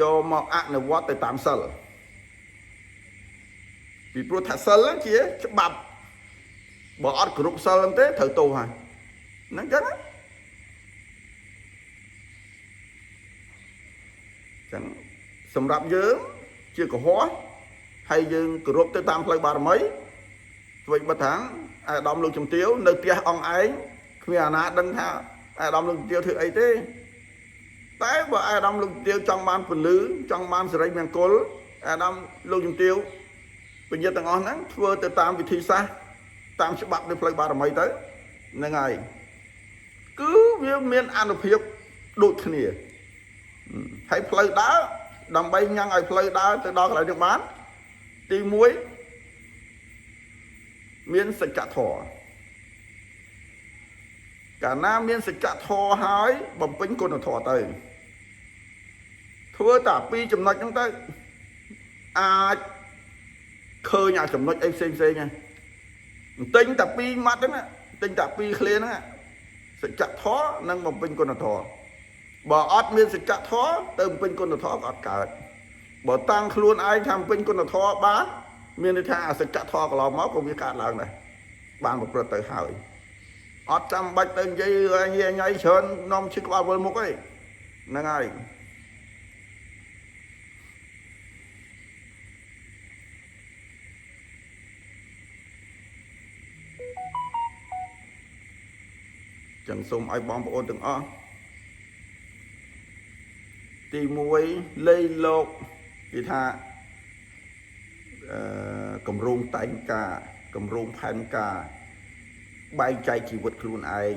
យកមកអនុវត្តទៅតាមសិលពីព្រោះថាសិលហ្នឹងជាច្បាប់បើអត់គោរពសិលហ្នឹងទេត្រូវទោសហើយហ្នឹងចឹងណាចឹងសម្រាប់យើងជាកុហកហើយយើងគោរពទៅតាមផ្លូវបារមីធ្វើបិទថាអាដាមលោកជំទាវនៅផ្ទះអង្គឯងគ្មានអាណាដឹងថាអាដាមលោកជំទាវធ្វើអីទេ តែបើអាដាមលោកជំទាវចង់បានពន្លឺចង់បានសិរីមង្គលអាដាមលោកជំទាវពញាទាំងអស់ហ្នឹងធ្វើទៅតាមវិធីសាស្ត្រតាមច្បាប់នៅផ្លូវបារមីទៅហ្នឹងហើយគឺវាមានអនុភាពដូចគ្នាហើយផ្លូវដើរដើម្បីញ៉ាំងឲ្យផ្លូវដើរទៅដល់កន្លែងនេះបានទី1មានសច្ចធម៌កាលណាមានសច្ចធម៌ហើយបំពេញគុណធម៌ទៅធ្វើតែពីរចំណុចហ្នឹងទៅអាចឃើញអាចំណុចអីផ្សេងផ្សេងហ្នឹងទិញតែពីរម៉ាត់ហ្នឹងទិញតែពីរឃ្លាហ្នឹងសច្ចធម៌និងបំពេញគុណធម៌បើអត់មានសច្ចធម៌ទៅបំពេញគុណធម៌ក៏អត់កើតបើតាំងខ្លួនឯងថាបំពេញគុណធម៌បានមានន័យថាអាសច្ចធម៌កន្លងមកក៏វាកើតឡើងដែរបានប្រព្រឹត្តទៅហើយអត់ចាំបាច់ទៅនិយាយញ៉ៃញ៉ៃច្រើននាំឈឺក្បាលវិលមុខអីហ្នឹងហើយចឹងសូមឲ្យបងប្អូនទាំងអស់ទី1លៃលោកគេថាអឺកម្រងតែងការកម្រងផែនការបែងចែកជីវិតខ្លួនឯង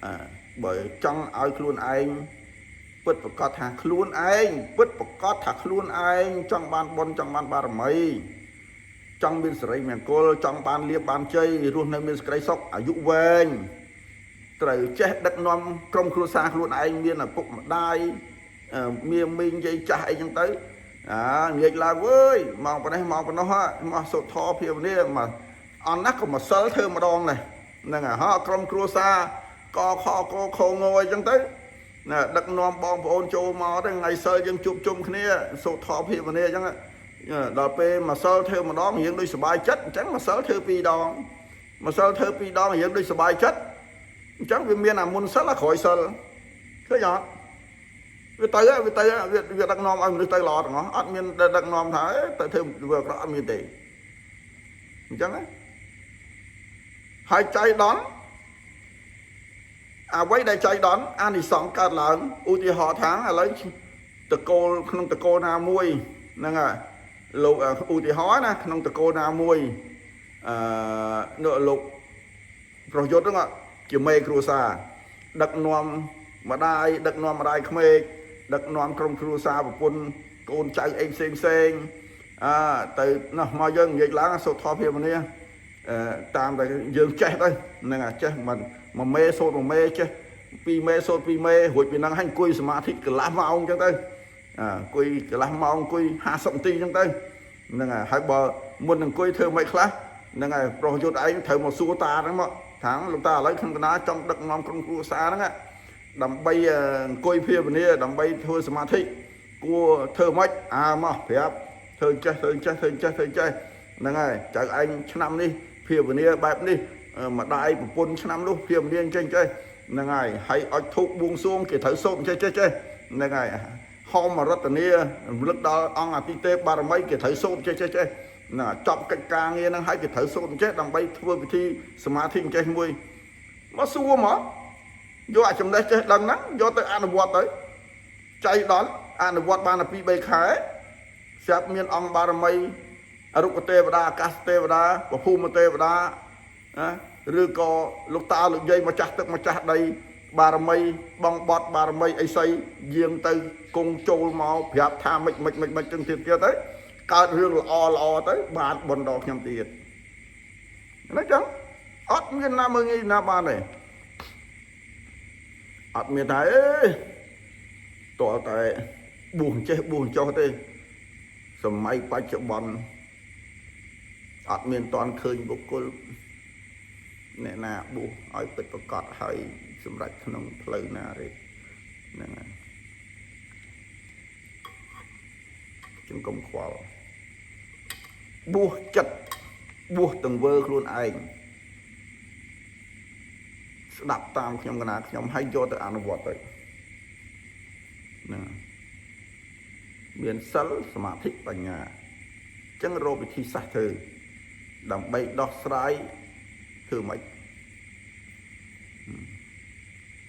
អឺបើចង់ឲ្យខ្លួនឯងពិតប្រកបថាខ្លួនឯងពិតប្រកបថាខ្លួនឯងចង់បានបុណ្យចង់បានបារមីចង់មានសិរីមង្គលចង់បានលៀបបានជ័យរស់នៅមានសេចក្តីសុខអាយុវែងត្រូវចេះដឹកនាំក្រុមគ្រួសារខ្លួនឯងមានឪពុកម្ដាយមានមីងយាយចាស់អីចឹងទៅអានិយាយឡើងវើយម៉ោងប៉ុណ្ណេះម៉ោងប៉ុណ្ណោះមកសូត្រធម៌ភាវនាមកអន់ណាស់ក៏មកសិលធ្វើម្ដងដែរហ្នឹងហើយហោក្រុមគ្រួសារកខកខងអីចឹងទៅណាដឹកនាំបងប្អូនចូលមកទៅថ្ងៃសិលយើងជួបជុំគ្នាសូត្រធម៌ភាវនាអញ្ចឹងដល់ពេលមកសិលធ្វើម្ដងយើងដូចសบายចិត្តអញ្ចឹងមកសិលធ្វើពីរដងមកសិលធ្វើពីរដងយើងដូចសบายចិត្តអញ្ចឹងវាមានអាមុនសិលអាក្រោយសិលឃើញអត់វាទៅវាទៅវាដឹកនាំឲ្យមនុស្សទៅល្អទាំងអស់អត់មានដឹកនាំថាទៅធ្វើវាអាក្រក់អត់មានទេអញ្ចឹងហើយចៃដន្យអ្វីដែលចៃដន្យអានិសង្សកើតឡើងឧទាហរណ៍ថាឥឡូវតកូលក្នុងតកូលណាមួយហ្នឹងហើយលោកឧទាហរណ៍ណាក្នុងតកូលណាមួយអឺលោកប្រុសយុទ្ធហ្នឹងជាមេគ្រួសារដឹកនាំម្ដាយដឹកនាំម្ដាយក្មេកដឹកនាំក្រុមគ្រួសារប្រពន្ធកូនចៅអីផ្សេងផ្សេងអើទៅនោះមកយើងនិយាយឡើងសូត្រធម៌ភាវនាអឺតាមតែយើងចេះទៅហ្នឹងអាចេះមិនមួយមេសូត្រមួយមេចេះពីរមេសូត្រពីរមេរួចពីហ្នឹងហើយអង្គុយសមាធិកន្លះម៉ោងអញ្ចឹងទៅអង្គុយកន្លះម៉ោងអង្គុយ50នាទីអញ្ចឹងទៅហ្នឹងហើយបើមុនអង្គុយធ្វើមិនខ្លះហ្នឹងហើយប្រុសយុទ្ធឯងត្រូវមកសួរតាហ្នឹងមកថាលោកតាឥឡូវខ្ញុំកណាចង់ដឹកនាំក្រុមគ្រួសារហ្នឹងដើម្បីអង្គុយភាវនាដើម្បីធ្វើសមាធិគួរធ្វើម៉េចអើមកប្រាប់ធ្វើចេះធ្វើចេះធ្វើចេះធ្វើចេះហ្នឹងហើយចៅឯងឆ្នាំនេះភាវនាបែបនេះម្ដាយប្រពន្ធឆ្នាំនោះភាវនាអញ្ចឹងចេះហ្នឹងហើយហើយអុចធូបបួងសួងគេត្រូវសូត្រចេះចេះចេះហ្នឹងហើយហោមរតនារំលឹកដល់អង្គអតិទេពបារមីគេត្រូវសូត្រចេះចេះចេះណាចប់កិច្ចការងារហ្នឹងហើយគេត្រូវសូត្រចេះដើម្បីធ្វើពិធីសមាធិចេះមួយមកសួរមកយកអាចំណេះចេះដឹងហ្នឹងយកទៅអនុវត្តទៅចៃដល់អនុវត្តបានតែ2 3ខែស្រាប់មានអង្គបារមីអរុក្ខទេវតាអាកាសទេវតាពភូមិទេវតាណាឬក៏លោកតាលោកយាយម្ចាស់ទឹកម្ចាស់ដីបារមីបងបត់បារមីអីសីយាងទៅគង់ចូលមកប្រាប់ថាម៉េចម៉េចម៉េចម៉េចចឹងទៀតទៀតទៅកើតរឿងល្អល្អទៅបានបុណ្យដល់ខ្ញុំទៀតណាចឹងអត់មានណាមើងងាយណាបានទេអត់មានថាអេតើតែបួសចេះបួសចុះទេសម័យបច្ចុប្បន្នអត់មានតន់ឃើញបុគ្គលអ្នកណាបួសឲ្យពិតប្រកបហើយសម្រេចក្នុងផ្លូវណាទេហ្នឹងហើយចឹងកុំខ្វល់បួសចិត្តបួសទង្វើខ្លួនឯងស្ដាប់តាមខ្ញុំកណាខ្ញុំហើយយកទៅអនុវត្តទៅហ្នឹងមានសិលសមាធិបញ្ញាអញ្ចឹងរកវិធីសាស្ត្រធ្វើដើម្បីដោះស្រាយធ្វើម៉េច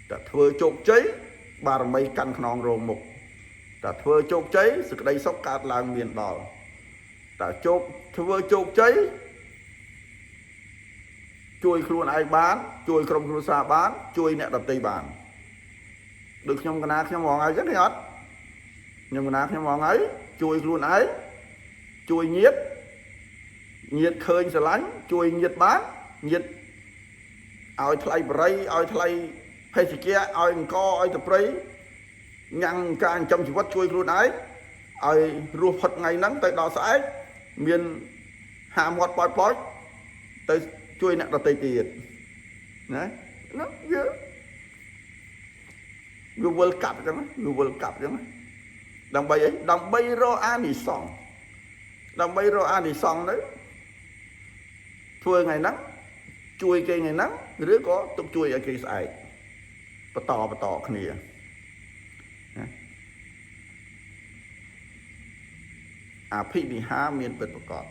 តែធ្វើជោគជ័យ បារមីកាន់ខ្នងរោងមុខតែធ្វើជោគជ័យសេចក្តីសុខកើតឡើងមានដល់តែជោគធ្វើជោគជ័យជួយខ្លួនឯងបាន ជួយក្រុមគ្រួសារបាន ជួយអ្នកដទៃបានដូចខ្ញុំកណាខ្ញុំរងហើយចឹងឃើញអត់ខ្ញុំកណាខ្ញុំរងហើយជួយខ្លួនឯងជួយញាតញាតឃើញស្រឡាញ់ជួយញាតបានញាតឲ្យថ្លៃបរិយឲ្យថ្លៃភេសជ្ជៈឲ្យអង្គឲ្យតប្រៃញ៉ាំងការចិញ្ចឹមជីវិតជួយខ្លួនឯងឲ្យរស់ផុតថ្ងៃហ្នឹងទៅដល់ស្អែកមានហាមាត់ប៉ោចប៉ោចទៅជួយអ្នកដទៃទៀតណាណាវាវាវិលកាប់អញ្ចឹងវាវិលកាប់អញ្ចឹងដើម្បីអីដើម្បីរកអានិសង្សដើម្បីរកអានិសង្សទៅធ្វើថ្ងៃហ្នឹងជួយគេថ្ងៃហ្នឹងឬក៏ទុកជួយឲ្យគេស្អែកបន្តបន្តគ្នាណាអភិនិហាមានពិតប្រកប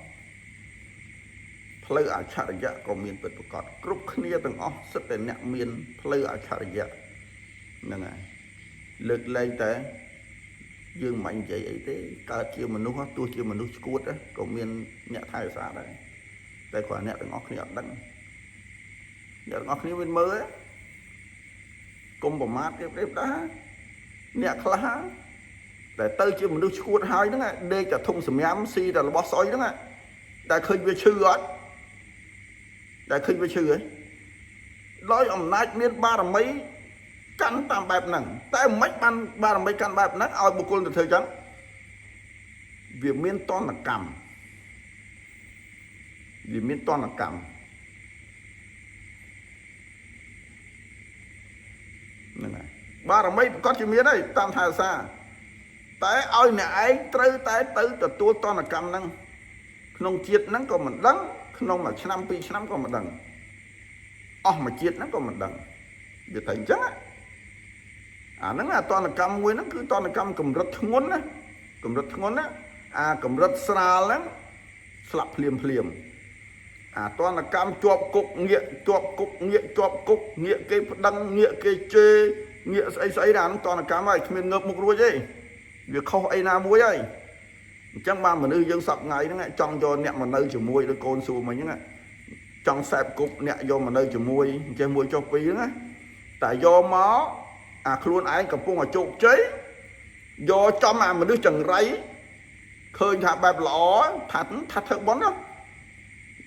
ផ្លូវអច្ឆរិយៈក៏មានពិតប្រកបគ្រប់គ្នាទាំងអស់សិតតែអ្នកមានផ្លូវអច្ឆរិយៈហ្នឹងហើយលើកលែងតែយើងមិននិយាយអីទេកើតជាមនុស្សហ៎ទោះជាមនុស្សឈួតហ៎ក៏មានអ្នកថែរក្សាដែរតែគ្រាន់អ្នកទាំងអស់គ្នាអត់ដឹងអ្នកទាំងអស់គ្នាមានមើលទេកុំប្រមាថគេប្រៀបដែរអ្នកខ្លះដែលទៅជាមនុស្សឈួតហើយហ្នឹងដេកតែធុងសម្រាមស៊ីតែរបស់ស្អុយហ្នឹងតែឃើញវាឈឺអត់តែឃើញវាឈឺហ៎ដោយអំណាចមានបារមីកាន់តាមបែបហ្នឹងតែមិនបានបារមីកាន់បែបហ្នឹងឲ្យបុគ្គលទៅធ្វើចឹងវាមានតនកម្មវាមានតនកម្មហ្នឹងហើយបារមីប្រកាសជាមានហើយតាមថាសាតែឲ្យអ្នកឯងត្រូវតែទៅទទួលតនកម្មហ្នឹងក្នុងជាតិហ្នឹងក៏មិនដឹងក្នុងមួយឆ្នាំពីរឆ្នាំក៏មិនដឹងអស់មួយជាតិហ្នឹងក៏មិនដឹងវាតែអញ្ចឹងអាហ្នឹងអាតនកម្មមួយហ្នឹងគឺតនកម្មកម្រិតធ្ងន់ណាកម្រិតធ្ងន់ណាអាកម្រិតស្រាលហ្នឹងស្លាប់ភ្លាមភ្លាមអាតនកម្មជាប់គុកងាកជាប់គុកងាកជាប់គុកងាកគេប្តឹងងាកគេជេរងាកស្អីស្អីណាហ្នឹងតនកម្មហើយគ្មានងើបមុខរួចទេវាខុសអីណាមួយហើយអញ្ចឹងបានមនុស្សយើងសប្ងៃហ្នឹងចង់យកអ្នកមកនៅជាមួយដូចកូនសួរមិញហ្នឹងចង់សែបគប់អ្នកយកមកនៅជាមួយអញ្ចឹងមួយចុះពីរហ្នឹងណាតែយកមកអាខ្លួនឯងកំពុងតែជោគជ័យយកចំអាមនុស្សចង្រៃឃើញថាបែបល្អថាថាធ្វើប៉ុនណា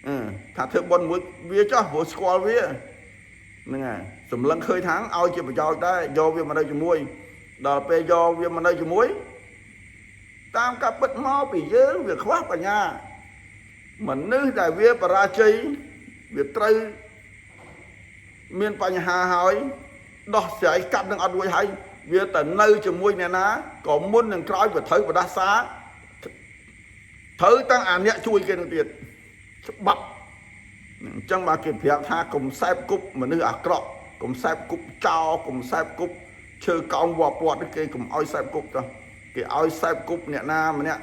អឺថាធ្វើប៉ុនមួយវាចោះព្រោះស្គាល់វាហ្នឹងហើយសម្លឹងឃើញថាឲ្យជាប្រយោជន៍ដែរយកវាមកនៅជាមួយដល់ពេលយកវាមកនៅជាមួយតាមការពិតមកពីយើងវាខ្វះបញ្ញាមនុស្សដែលវាបរាជ័យវាត្រូវមានបញ្ហាហើយដោះស្រាយកាប់នឹងអត់រួចហើយវាទៅនៅជាមួយអ្នកណាក៏មុននឹងក្រោយវាត្រូវបដាសាត្រូវតាំងអាអ្នកជួយគេនឹងទៀតច្បាប់អញ្ចឹងបាទគេប្រាប់ថាកុំសែបគប់មនុស្សអាក្រក់កុំសែបគប់ចោលកុំសែបគប់ឈើកោងវពាត់គេកុំឲ្យសែបគប់ចុះគេឲ្យសែបគប់អ្នកណាម្នាក់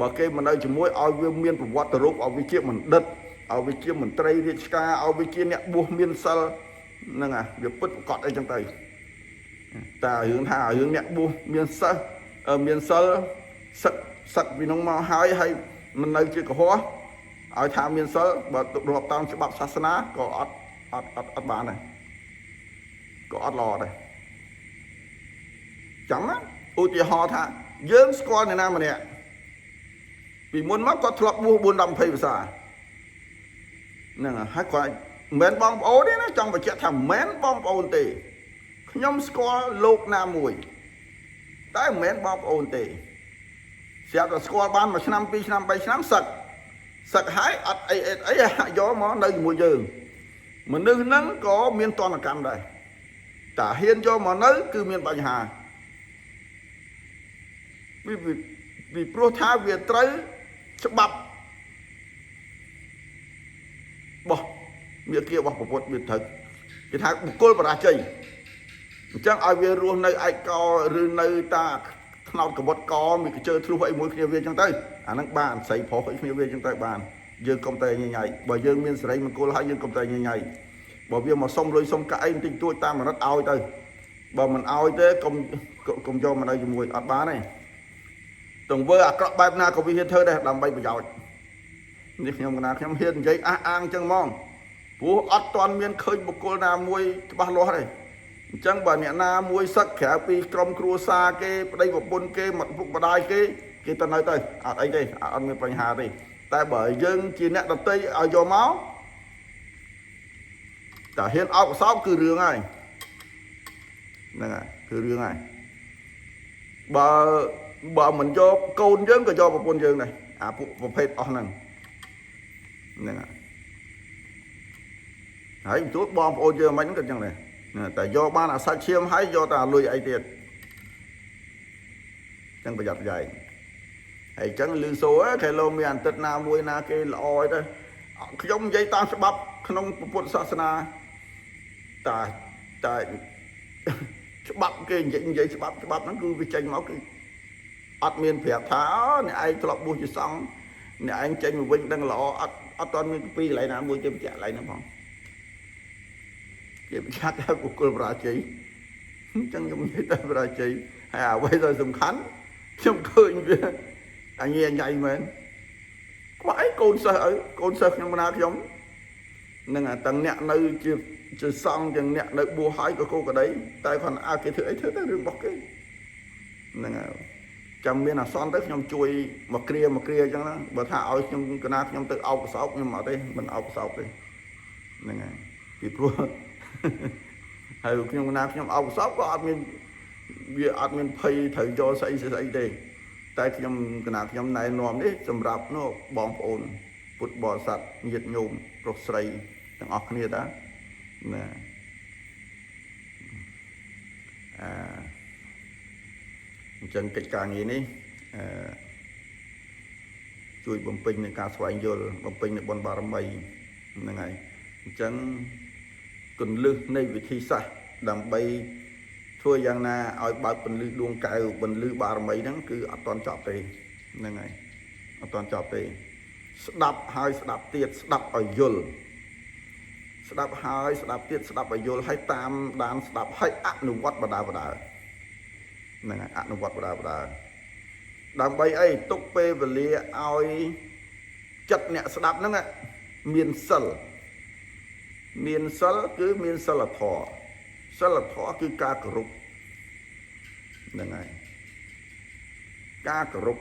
បើគេមកនៅជាមួយឲ្យវាមានប្រវត្តិរូបឲ្យវាជាបណ្ឌិតឲ្យវាជាមន្ត្រីរាជការឲ្យវាជាអ្នកបួសមានសិលហ្នឹងអាវាពិតប្រកបអីចឹងទៅតែរឿងថារឿងអ្នកបួសមានសិស្សមានសិលសឹកសឹកពីនោះមកហើយហើយមិននៅជាកុហកឲ្យថាមានសិលបើរាប់តាមច្បាប់សាសនាក៏អត់អត់អត់អត់បានដែរក៏អត់ល្អដែរចាំណាឧទាហរណ៍ថាយើងស្គាល់អ្នកណាម្នាក់ពីមុនមកគាត់ធ្លាប់បួស4 10 20ភាសាហ្នឹងហើយគាត់មិនមែនបងប្អូនទេណាចង់បញ្ជាក់ថាមិនមែនបងប្អូនទេខ្ញុំស្គាល់លោកណាមួយតែមិនមែនបងប្អូនទេស្រាប់តែស្គាល់បានមួយឆ្នាំពីរឆ្នាំបីឆ្នាំសឹកសឹកហើយអត់អីអីអីហាក់យកមកនៅជាមួយយើងមនុស្សហ្នឹងក៏មានតនកម្មដែរតែហ៊ានយកមកនៅគឺមានបញ្ហាពីពីព្រោះថាវាត្រូវច្បាប់បោះវាគារបស់ពុទ្ធវាត្រូវគេថាបុគ្គលបរាជ័យអញ្ចឹងឲ្យវារស់នៅឯកោឬនៅតាថ្នោតកបុតកមានកជើធ្លុះអីមួយគ្នាវាអញ្ចឹងទៅអាហ្នឹងបានស្រីប្រុសអីគ្នាវាអញ្ចឹងទៅបានយើងកុំតែញញ៉ៃបើយើងមានសេរីមង្គលហើយយើងកុំតែញញ៉ៃបើវាមកសុំលុយសុំកាក់អីបន្តិចតួចតាមមរិតឲ្យទៅ បើមិនឲ្យទេកុំកុំយកមកនៅជាមួយអត់បានទេទង្វើអាក្រក់បែបណាក៏វាហ៊ានធ្វើដែរដើម្បីប្រយោជន៍នេះខ្ញុំកណាខ្ញុំហ៊ាននិយាយអះអាងចឹងហ្មងព្រោះអត់ទាន់មានឃើញបុគ្គលណាមួយច្បាស់លាស់ទេអញ្ចឹងបើអ្នកណាមួយសឹកក្រៅពីក្រុមគ្រួសារគេប្តីប្រពន្ធគេមកពុកម្ដាយគេគេទៅនៅទៅអត់អីទេអត់មានបញ្ហាទេតែបើយើងជាអ្នកដតីឲ្យយកមកតែហ៊ានអោបកសោបគឺរឿងហើយហ្នឹងហើយគឺរឿងហើយបើបើមិនយកកូនយើងក៏យកប្រពន្ធយើងដែរអាពួកប្រភេទអស់ហ្នឹងហ្នឹងហើយហើយទួបងប្អូនយើងមិនហ្នឹងក៏ចឹងដែរតែយកបានអាសាច់ឈាមហើយយកតែអាលុយអីទៀតចឹងប្រយ័ត្នប្រយែងហើយចឹងលឺសូខេឡូមានអាទិត្យណាមួយណាគេល្អអីទៅខ្ញុំនិយាយតាមច្បាប់ក្នុងពុទ្ធសាសនាតាតែច្បាប់គេនិយាយនិយាយច្បាប់ច្បាប់ហ្នឹងគឺវាចេញមកគឺអត់មានប្រាប់ថាអ្នកឯងធ្លាប់បួសជាសង្ឃអ្នកឯងចេញមកវិញដឹងល្អអត់អត់ទាន់មានពីកន្លែងណាមួយគេបញ្ជាក់កន្លែងហ្នឹងផងគេបញ្ជាក់ថាបុគ្គលបរាជ័យអញ្ចឹងខ្ញុំនិយាយតែបរាជ័យហើយអ្វីដែលសំខាន់ខ្ញុំឃើញវាអញញ៉ៃមែនខ្វះអីកូនសិស្សឪកូនសិស្សខ្ញុំណាខ្ញុំនឹងអាទាំងអ្នកនៅជាជាសង្ឃទាំងអ្នកនៅបួសហើយក៏គោក្តីតែគាត់អើគេធ្វើអីធ្វើទៅរឿងរបស់គេហ្នឹងហើយចាំមានអាសន្នទៅខ្ញុំជួយមកគ្រាមកគ្រាអញ្ចឹងណាបើថាឲ្យខ្ញុំកណាខ្ញុំទៅអោបកសោបខ្ញុំអត់ទេមិនអោបកសោបទេហ្នឹងហើយពីព្រោះ ហើយខ្ញុំកណាខ្ញុំអោបកសោបក៏អត់មានវាអត់មានភ័យត្រូវយកស្អីស្អីទេតែខ្ញុំកណាខ្ញុំណែនាំនេះសម្រាប់នោះបងប្អូនពុទ្ធបរិស័ទញាតិញោមប្រុសស្រីទាំងអស់គ្នាតាណាអឺអញ្ចឹងកិច្ចការងារនេះអឺជួយបំពេញในការស្វែងយល់បំពេញនៅបុណ្យបារមីហ្នឹងហើយអញ្ចឹងគន្លឹះនៃវិធីសាស្ត្រដើម្បីធ្វើយ៉ាងណាឲ្យបើកពន្លឺដួងកែវពន្លឺបារមីហ្នឹងគឺអត់ទាន់ចប់ទេហ្នឹងហើយអត់ទាន់ចប់ទេស្ដាប់ហើយស្ដាប់ទៀតស្ដាប់ឲ្យយល់ស្ដាប់ហើយស្ដាប់ទៀតស្ដាប់ឲ្យយល់ហើយតាមដានស្ដាប់ហើយអនុវត្តបដាបដាហ្នឹងហើយអនុវត្តបដាបដាដើម្បីអីទុកពេលវេលាឲ្យចិត្តអ្នកស្ដាប់ហ្នឹងមានសិលមានសិលគឺមានសិលធម៌សិលធម៌គឺការគោរពហ្នឹងហើយការគោរព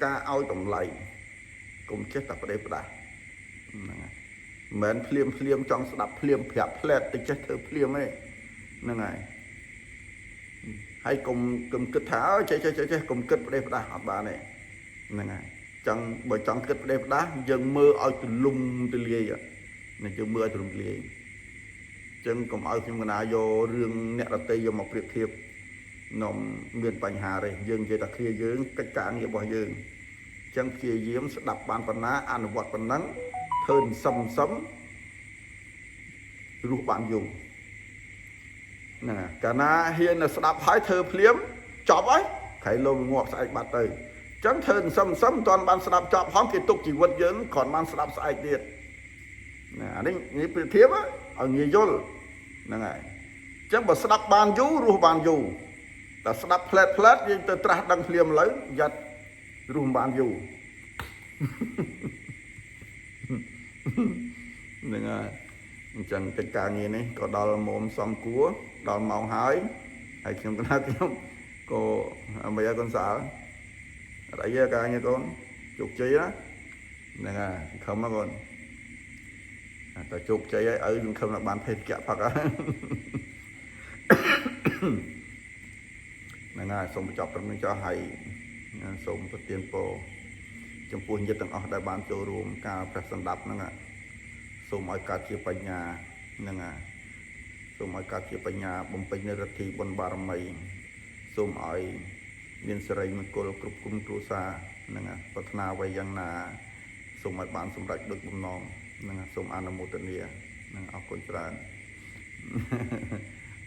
ការឲ្យតម្លៃកុំចេះតែប្រេះផ្ដាស់ហ្នឹងហើយមិនមែនភ្លាមភ្លាមចង់ស្ដាប់ភ្លាមប្រាប់ផ្លែតទៅចេះធ្វើភ្លាមទេហ្នឹងហើយហើយកុំកុំគិតថាចេះចេះចេះចេះកុំគិតប្រេះផ្ដាស់អត់បានទេហ្នឹងហើយចង់បើចង់គិតប្រេះផ្ដាស់យើងមើលឲ្យទលំទលាយនេះយើងមើលឲ្យទលំទលាយចឹងកុំឲ្យខ្ញុំកណាយករឿងអ្នកដតីយកមកប្រៀបធៀបនំមានបញ្ហាទេយើងនិយាយតែគ្នាយើងកិច្ចការងាររបស់យើងចឹងព្យាយាមស្ដាប់បានប៉ុណ្ណាអនុវត្តប៉ុណ្ណឹងធ្វើសឹមសឹមរស់បានយូរហ្នឹងហើយកាលណាហ៊ានតែស្ដាប់ហើយធ្វើភ្លាមចប់ហើយក្រៃលោងាប់ស្អែកបាត់ទៅចឹងធ្វើសឹមសឹមមិនទាន់បានស្ដាប់ចប់ផងគេទុកជីវិតយើងគ្រាន់បានស្ដាប់ស្អែកទៀតណាអានេះនេះប្រៀបធៀបឲ្យងាយយល់ហ្នឹងហើយចឹងបើស្ដាប់បានយូររស់បានយូរតែស្ដាប់ផ្លែតផ្លែតយើងទៅត្រាស់ដឹងភ្លាមឥឡូវយ៉ាត់រស់បានយូរ ហ្នឹងហើយអញ្ចឹងកិច្ចការងារនេះក៏ដល់មុំសំគួរដល់ម៉ោងហើយហើយខ្ញុំកណាខ្ញុំក៏មិនឲ្យកូនសាលអត់អីទេការងារកូនជោគជ័យណាហ្នឹងហើយសង្ឃឹមណាកូនតែជោគជ័យហើយឪសង្ឃឹមថាបានភេទជ្ជៈផឹកហ្នឹងហើយសូមបញ្ចប់ត្រឹមនេះចុះហើយសូមប្រទានពរចំពោះញាតិទាំងអស់ដែលបានចូលរួមការប្រសម្ដាប់ហ្នឹងសូមឲ្យកើតជាបញ្ញាហ្នឹងហើយសូមឲ្យកើតជាបញ្ញាបំពេញនូវឫទ្ធីបុណ្យបារមីសូមឲ្យមានសិរីមង្គលគ្រប់គុំគ្រួសារហ្នឹងហើយប្រាថ្នាអ្វីយ៉ាងណាសូមឲ្យបានសម្រេចដូចបំណងហ្នឹងហើយសូមអនុមោទនាហ្នឹងអរគុណច្រើន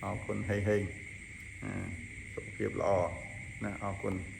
អរគុណហេហេសុខភាពល្អណាអរគុណ។